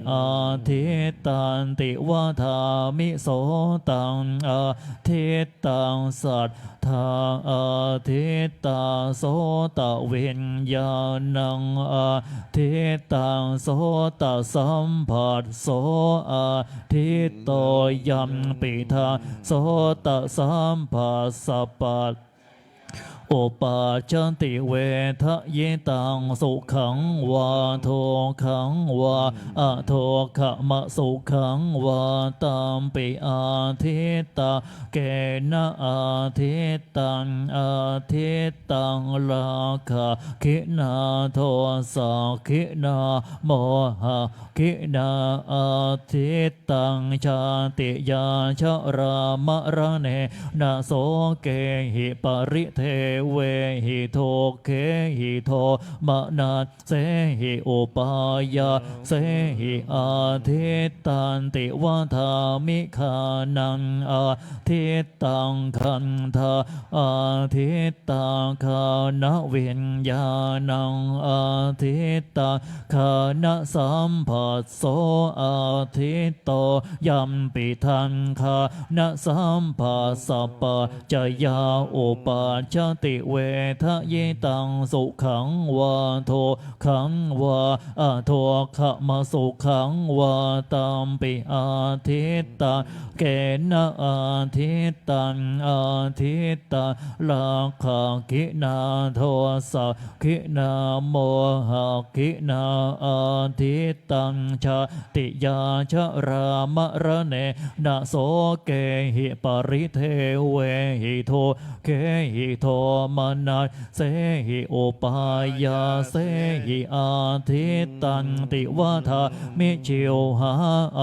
ādittanti vadāmi. Sotaṃ ādittaṃ, sat thā ādittā, sotaviññāṇaṃ ādittaṃ, sotasambhasso āditto, yampidaṃ sotasambhassapaccayā uppajjati vedayitaṃ sukhaṃ vā dukkhaṃ vā adukkhamasukhaṃ vā, tampi ādittaṃ. Kena ādittaṃ? Ādittaṃ rāgagginā dosagginā mohagginā, ādittaṃ jātiyā jarāmaraṇena sokehi pari parittevehi dukkhehi domanassehi upāyāsehi adittanti vadāmi. Ghānaṃ adittaṃ khandhā adittā ghānaviññāṇaṃ adittā ghānasambhasso aditto yampidaṃ ghānasambassapaccayaṃ uppajjati vedayitaṃ sukhaṃ vā duk khaṃ vā adukkhamasukhaṃ vā tampi adittaṃ. Kena adittaṃ? Adittā raggagginā dosagginā mohagginā, adittaṃ jātiyā jarāmaraṇena sokehi paridevehi dukkhehi domanas sehi upāyāsehi adittanti vadāmi. Jivhā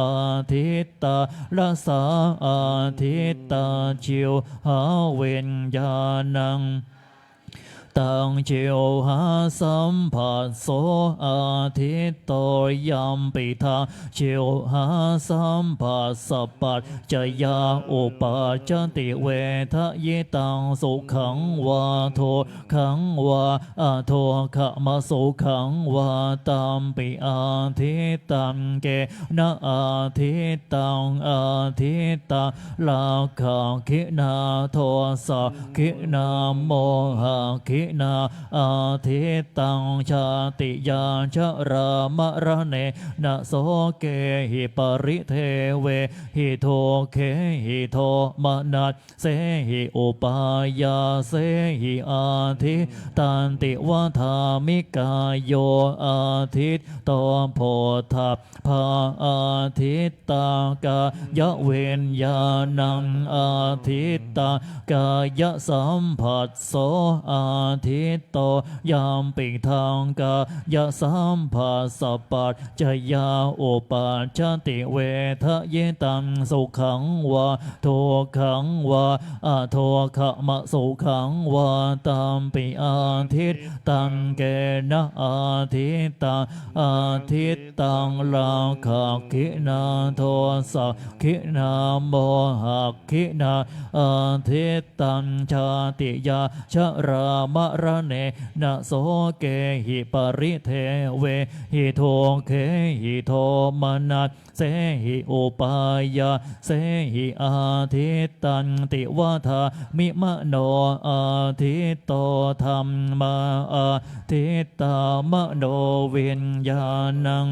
adittā rasā adittā jivhāviññāṇaṃ taṃ jivhāsambhasso aditto yampidaṃ jivhāsambhassapaccayaṃ uppajjati vedayitaṃ sukhaṃ vā duk khaṃ vā adukkhamasukhaṃ vā tampi adittaṃ. Kena adittaṃ? Adittā raggagginā dosagginā mohagginā, adittaṃ jātiyā jarāmaraṇena sokehi paridevehi dukkhehi domanas sehi upāyāsehi adittanti vadāmi. Kāyo adittā phoṭṭhabbā adittā kāyaviññāṇaṃ adittā kāyasambhasso aditto yampidaṃ kāyasambhassapaccayaṃ uppajjati vedayitaṃ sukhaṃ vā dukkhaṃ vā adukkhamasukhaṃ vā tampi adittaṃ. Kena adittaṃ? Adittaṃ raggagginā dosagginā mohagginā, adittaṃ jātiyā jarāmaraṇena sokehi paridevehi dukkhehi domanas sehi upāyāsehi adittanti vadāmi. Mano adittā dhammā adittā manoviññāṇaṃ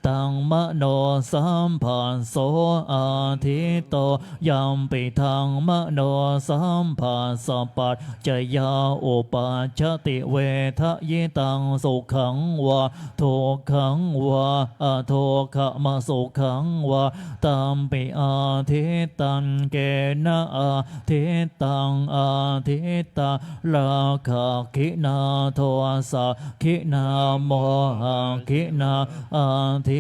taṃ manosambhasso aditto yampidaṃ manosambhassapaccayaṃ uppajjati vedayitaṃ sukhaṃ vā dukkhaṃ vā adukkhamasukhaṃ vā tampi adittaṃ. Kena adittaṃ? Adittā raggagginā dosagginā mohagginā, adittaṃ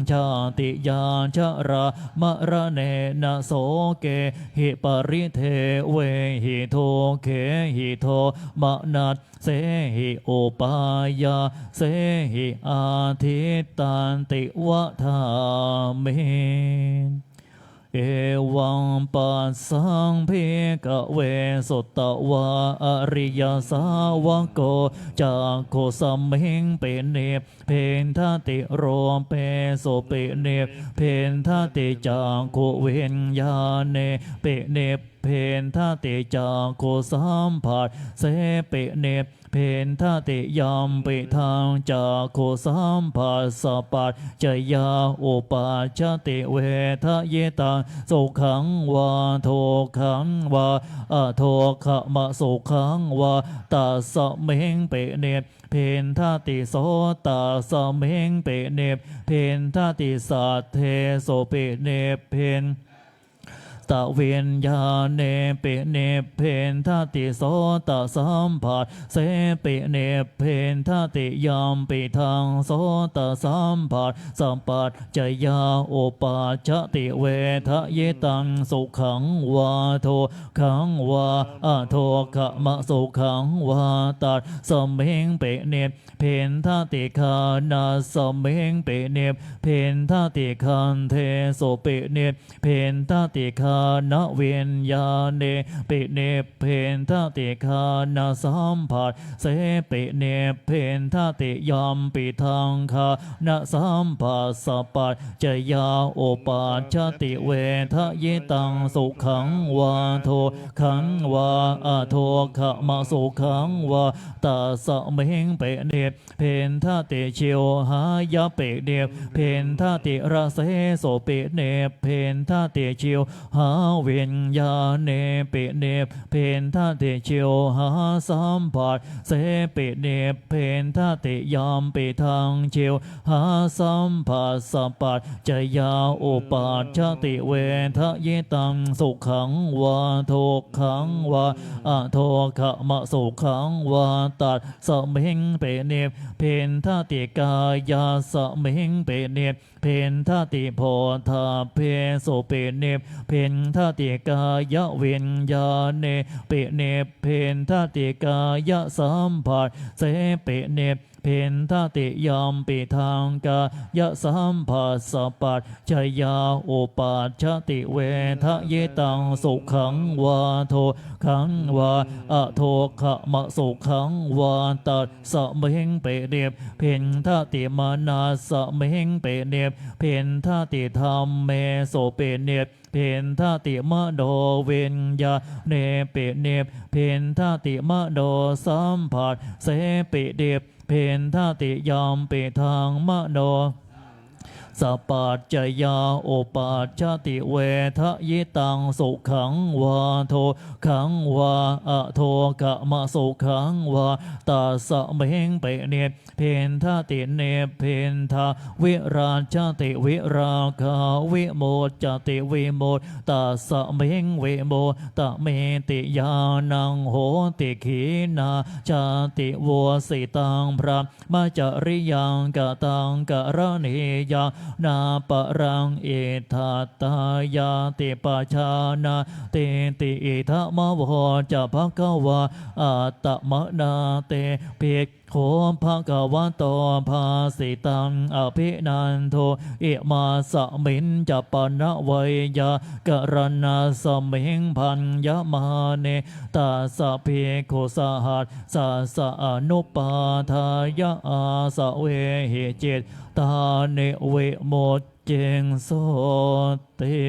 jātiyā jarāmaraṇena sokehi paridevehi dukkhehi domanas sehi upāyāsehi adittanti vadāmi. Evaṃ passaṃ bhikkhave sutvā ariyasāvako cakkhusmiṃpi nibbindati, rūpesupi nibbindati, cakkhuviññāṇepi nibbindati, cakkhusamphassepi nibbindati. Yampidaṃ cakkhusamphassapaccayā uppajjati vedayitaṃ sukhaṃ vā dukkhaṃ vā adukkhamasukhaṃ vā, tasmiṃpi nibbindati. Sotasmiṃpi nibbindati, saddesupi nibbindati, Sotaviññāṇe pinibbindati sotasamphasse pinibbindati yampidaṃ sotasamphassapaccayā uppajjati vedayitaṃ sukhaṃ vā dukkhaṃ vā adukkhamasukhaṃ vā tasmiṃ pinib bindati ghānasmiṃ pinibbindati gandhesu pinibbindati ghānaviññāṇe pinibbindati ghānasamphasse pinibbindati yampidaṃ ghānasamphassapaccayā uppajjati vedayitaṃ sukhaṃ vā dukkhaṃ vā adukkhamasukhaṃ vā tasmiṃ pinib bindati jivhāya pinibbindati rasesu pinibbindati jivhāviññāṇe pinibbindati jivhāsamphassepi nibbindati yampidaṃ jivhāsamphassapaccayā uppajjati vedayitaṃ sukhaṃ vā dukkhaṃ vā adukkhamasukhaṃ vā tasmiṃ pinibbindati kāyasmiṃ pinibbindati phoṭṭhabbesu pinibbindati kāyaviññāṇe pinibbindati kāyasamphassepi nibbindati yampidaṃ kāyasamphassapaccayā uppajjati vedayitaṃ sukhaṃ vā dukkhaṃ vā adukkhamasukhaṃ vā tasmiṃ pinibbindati manasmiṃ pinibbindati dhammesu pinibbindati manoviññāṇe pinibbindati manosamphassepi nibbindati yampidaṃ mano sapaccayā uppajjati vedayitaṃ sukhaṃ vā dukkhaṃ vā adukkhamasukhaṃ vā tasmiṃ pinibbindati nibbinda virajjati virāgā vimuccati vimuttasmiṃ vimuttamitti ñāṇaṃ hoti. Khīṇā jāti vusitaṃ brah macariyaṃ kataṃ karaṇīyaṃ nāparaṃ itthattāyāti pajānātīti. Idamavoca bhagavā. Attamanā te bhikkhū bhagavato bhāsitaṃ abhinanduṃ. Imasmiñca pana veyyākaraṇasmiṃ bhaññamāne tassa bhikkhusahassassa anupādāya āsavehi cittāni vimucciṃsūti.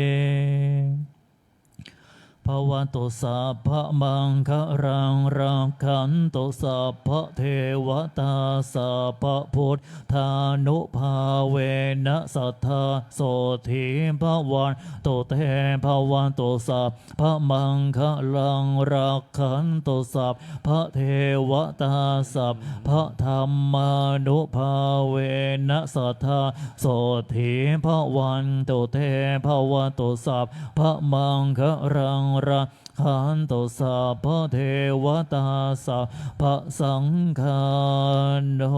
Bhavatu sabbamaṅgalaṃ rakkhantu sabbadevatā sabbabuddhānubhāvena sadā sotthī bhavantu te. Bhavatu sab bamaṅgalaṃ rakkhantu sabbadevatā sabbadhammānubhāvena sadā sotthī bhavantu te. Bhavatu sabbamaṅgalaṃ rakkhantu sabbadevatā sabbasaṅghānu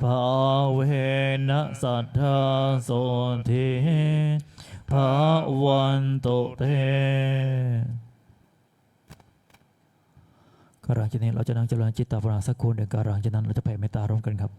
bhāvena sadā sotthī bhavantu te. กาลังจากนี้เราจะนั่งเจริญจิตตภาวนาสักครู่หนึ่ง กาลังจากนั้นเราจะแผ่เมตตาร่วมกันครับ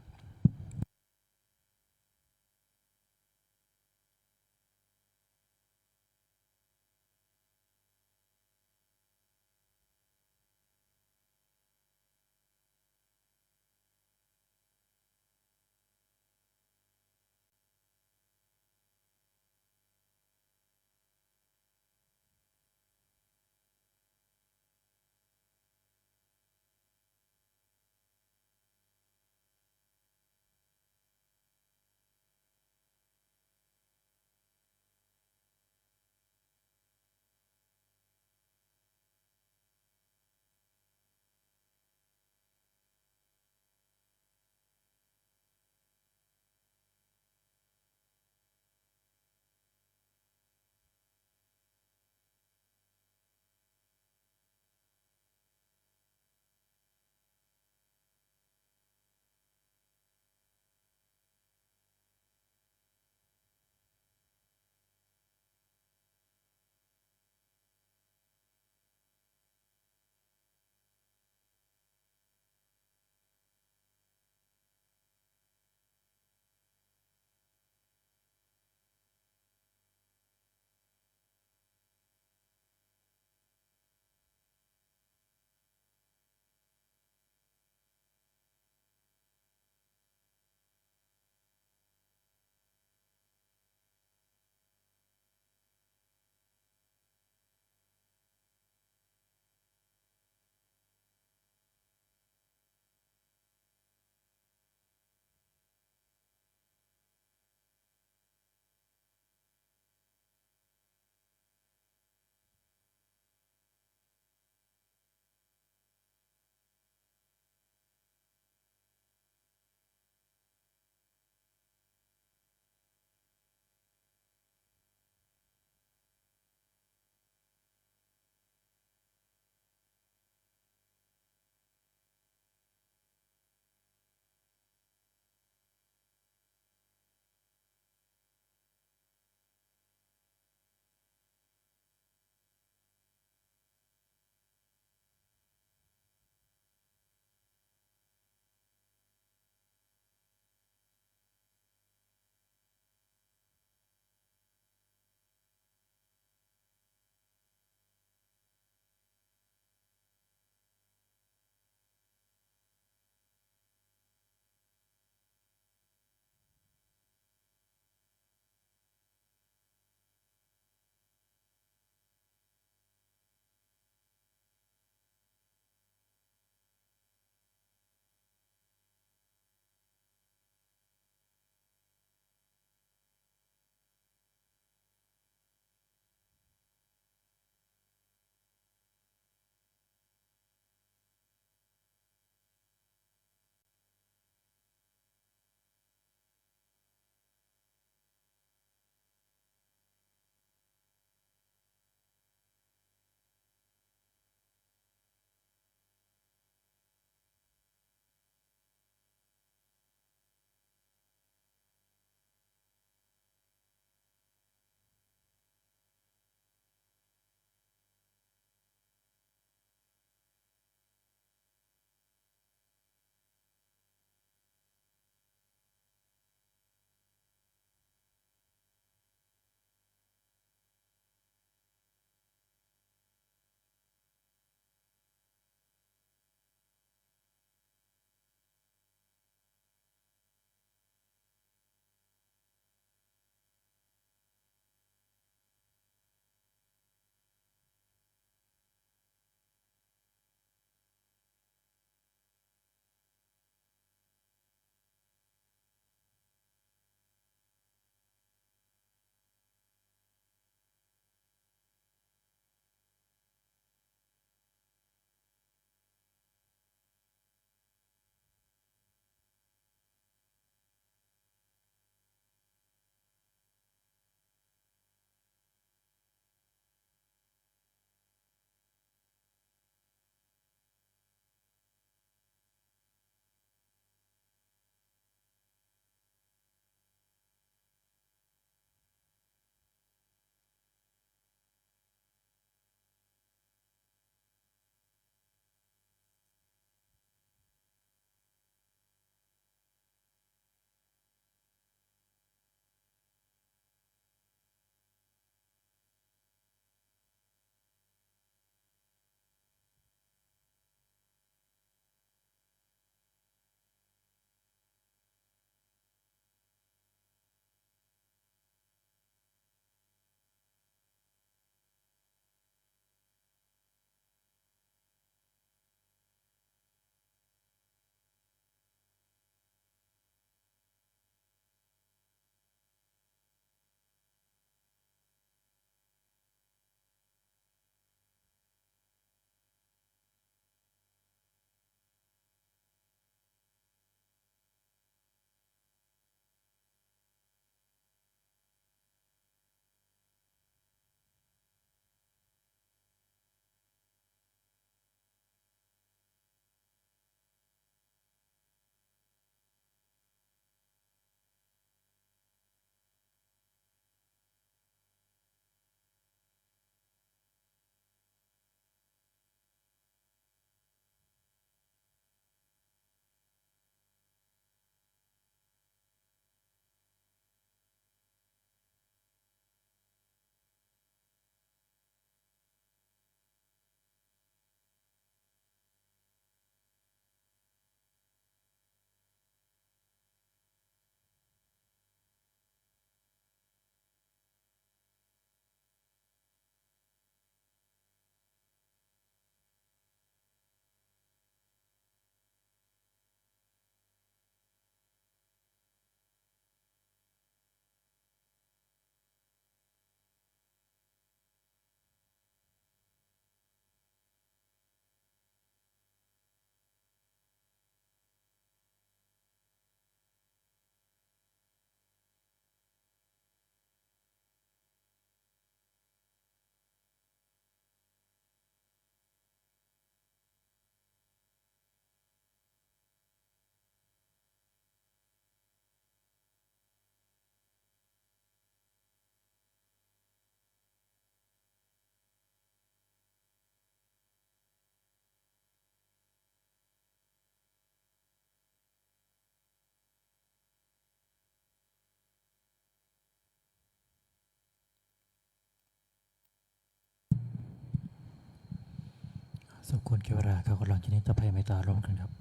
ทบทวนแก่เวลาครับ หลังจากนี้จะแผ่เมตตาร่วมกันครับ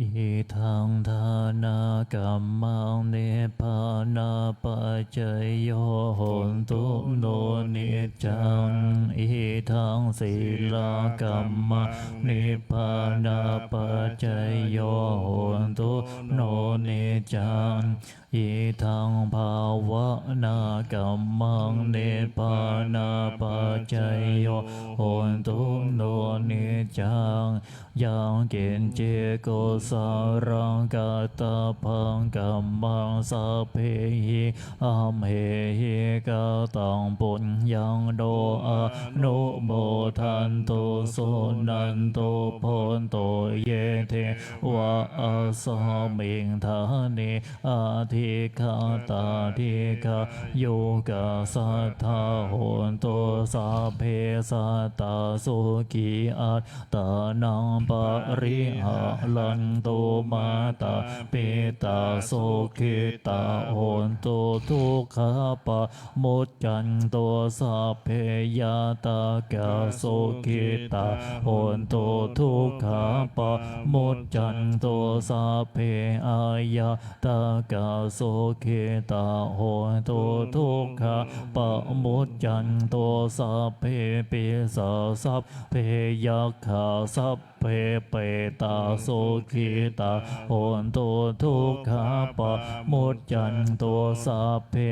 Idaṃ dānakammaṃ nibbānapaccayo hotu no niccaṃ. Idaṃ sīlakammaṃ nibbānapaccayo hotu no niccaṃ. Idaṃ bhāvanākammaṃ nibbānapaccayo hotu no niccaṃ. Yaṃ kiñci kusalaṃ kattabbaṃ kammaṃ sabbehi amhehi kataṃ puññaṃ no anumodantu suṇantu bhonto ye devā asmiṃ ṭhāne adhigatā dīghāyukā sadā hontu sabbe sattā sukhī attānaṃ pariharantu. Mātā pitā sukhitā hontu dukkhā pamuccantu sabbe ñātakā sukhitā hontu dukkhā pamuccantu sabbe aññātakā sukhitā hontu dukkhā pamuccantu sabbe pisācā yakkhā sabbe petā sukhitā hontu dukkhā pamuccantu sabbe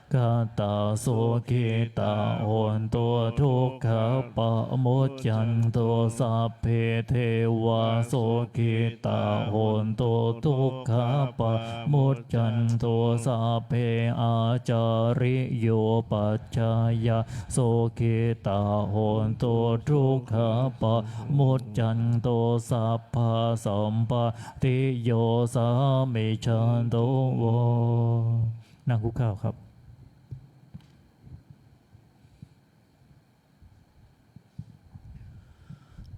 nakkhattā sukhitā hontu dukkhā pamuccantu sabbe devā sukhitā hontu dukkhā pamuccantu sabbe ācariyupajjhāyā sukhitā hontu dukkhā pamuccantu sabbā sampattiyo samijjhantu vo. นั่งคุกเข่าครับ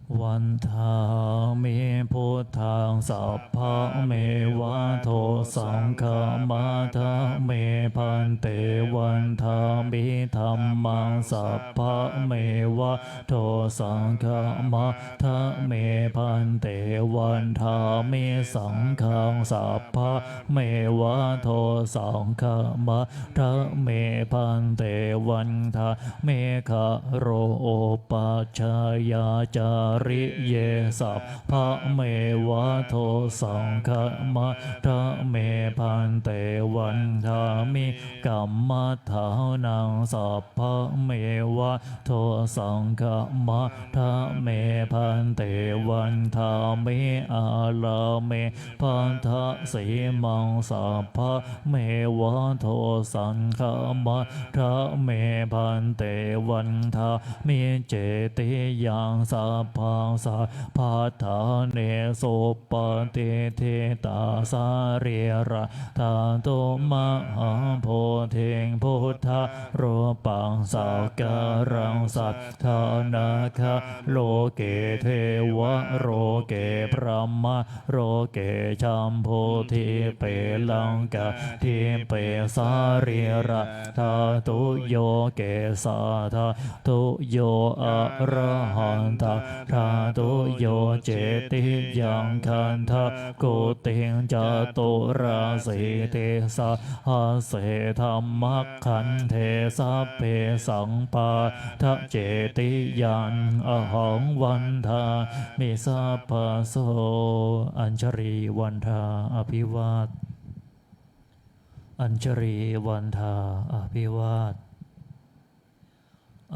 Vandāmi buddhaṃ sabbameva dosaṃ khamatha me bhante. Vandāmi dhammaṃ sabbameva dosaṃ khamatha me bhante. Vandāmi saṅghaṃ sabbameva dosaṃ khamatha me bhante. Vandāmi garoupajjhāyācariye sabbameva dosaṃ khamatha me bhante. Vandāmi kammaṭṭhānaṃ sabbameva dosaṃ khamatha me bhante. Vandāmi ārāme baddhasīmaṃ sabbameva dosaṃ khamatha me bhante. Vandāmi cetiyaṃ sabbaṃ sabbaṭṭhāne supatiṭṭhitā sarīradhātu mahābodhiṃ buddharūpaṃ sakalaṃ sadā nāgaloke devaloke brahmaloke jambudīpe laṅkādīpe sarīradhātuyo kesādhātuyo arahantaṃ dhātuyo cetiyaṃ gandhakuṭiṃ caturāsītisahasсе dhammakkhandhe sabbesaṃ paṭṭhacetiyaṃ ahaṃ vandāmi sabbaso. Añjali vandhā abhivād. Añjali vandhā abhivād.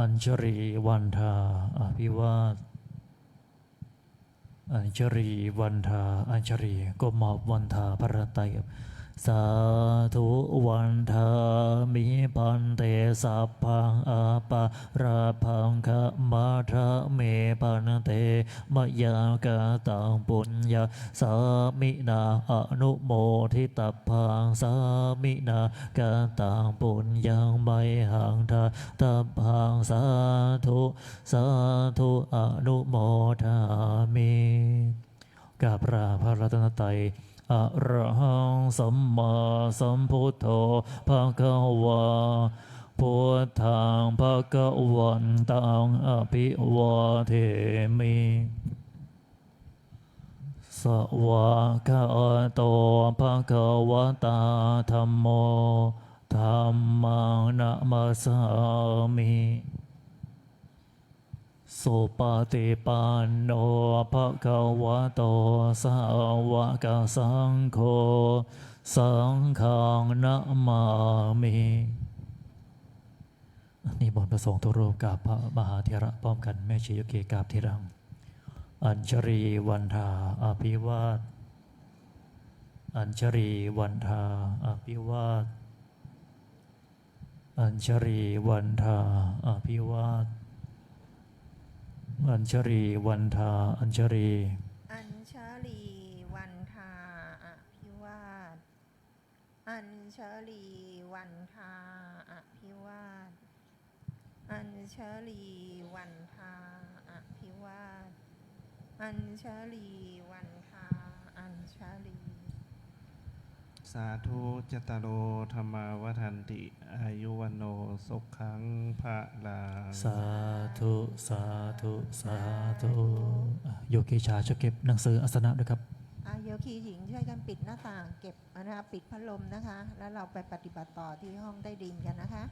Añjali vandhā abhivād. Añjali vandhā añjali. ก้มมอบวันทาพระรัตนตรัยครับ Sādhu vandāmi bhante sabbaṃ aparādhaṃ khamatha me bhante. Mayā kataṃ puññaṃ sāminā anumoditabbaṃ, sāminā kataṃ puññaṃ mayhaṃ dātabbaṃ. Sādhu sādhu anumodāmi. กราบพระรัตนตรัย Arahaṃ sammāsambuddho bhagavā. Buddhaṃ bhagavantaṃ abhivādemi. Svākkhāto bhagavatā dhammo, dhammaṃ namassāmi. Supaṭipanno bhagavato sāvakasaṅgho, saṅghaṃ namāmi. นิมนต์พระสงฆ์ทุกรูปกราบพระมหาเถระพร้อมกัน แม่ชีโยคีกราบทีหลัง Añjalī vandā abhivāda. Añjalī vandā abhivāda. Añjalī vandā abhivāda. Añjalī vandā, añjalī. Añjalī vandā abhivāda. Añjalī vandā abhivāda. Añjalī vandā abhivāda. Añjalī vandā, añjalī. Sādhu. Cattāro dhammā vaḍḍhanti, āyu vaṇṇo sukhaṃ balaṃ. Sādhu, sādhu, sādhu. อ่ะ โยคีชายช่วยเก็บหนังสืออาสนะด้วยครับ อ่ะ โยคีหญิงช่วยกันปิดหน้าต่าง เก็บนะคะ ปิดพัดลมนะคะ แล้วเราไปปฏิบัติต่อที่ห้องใต้ดินกันนะคะ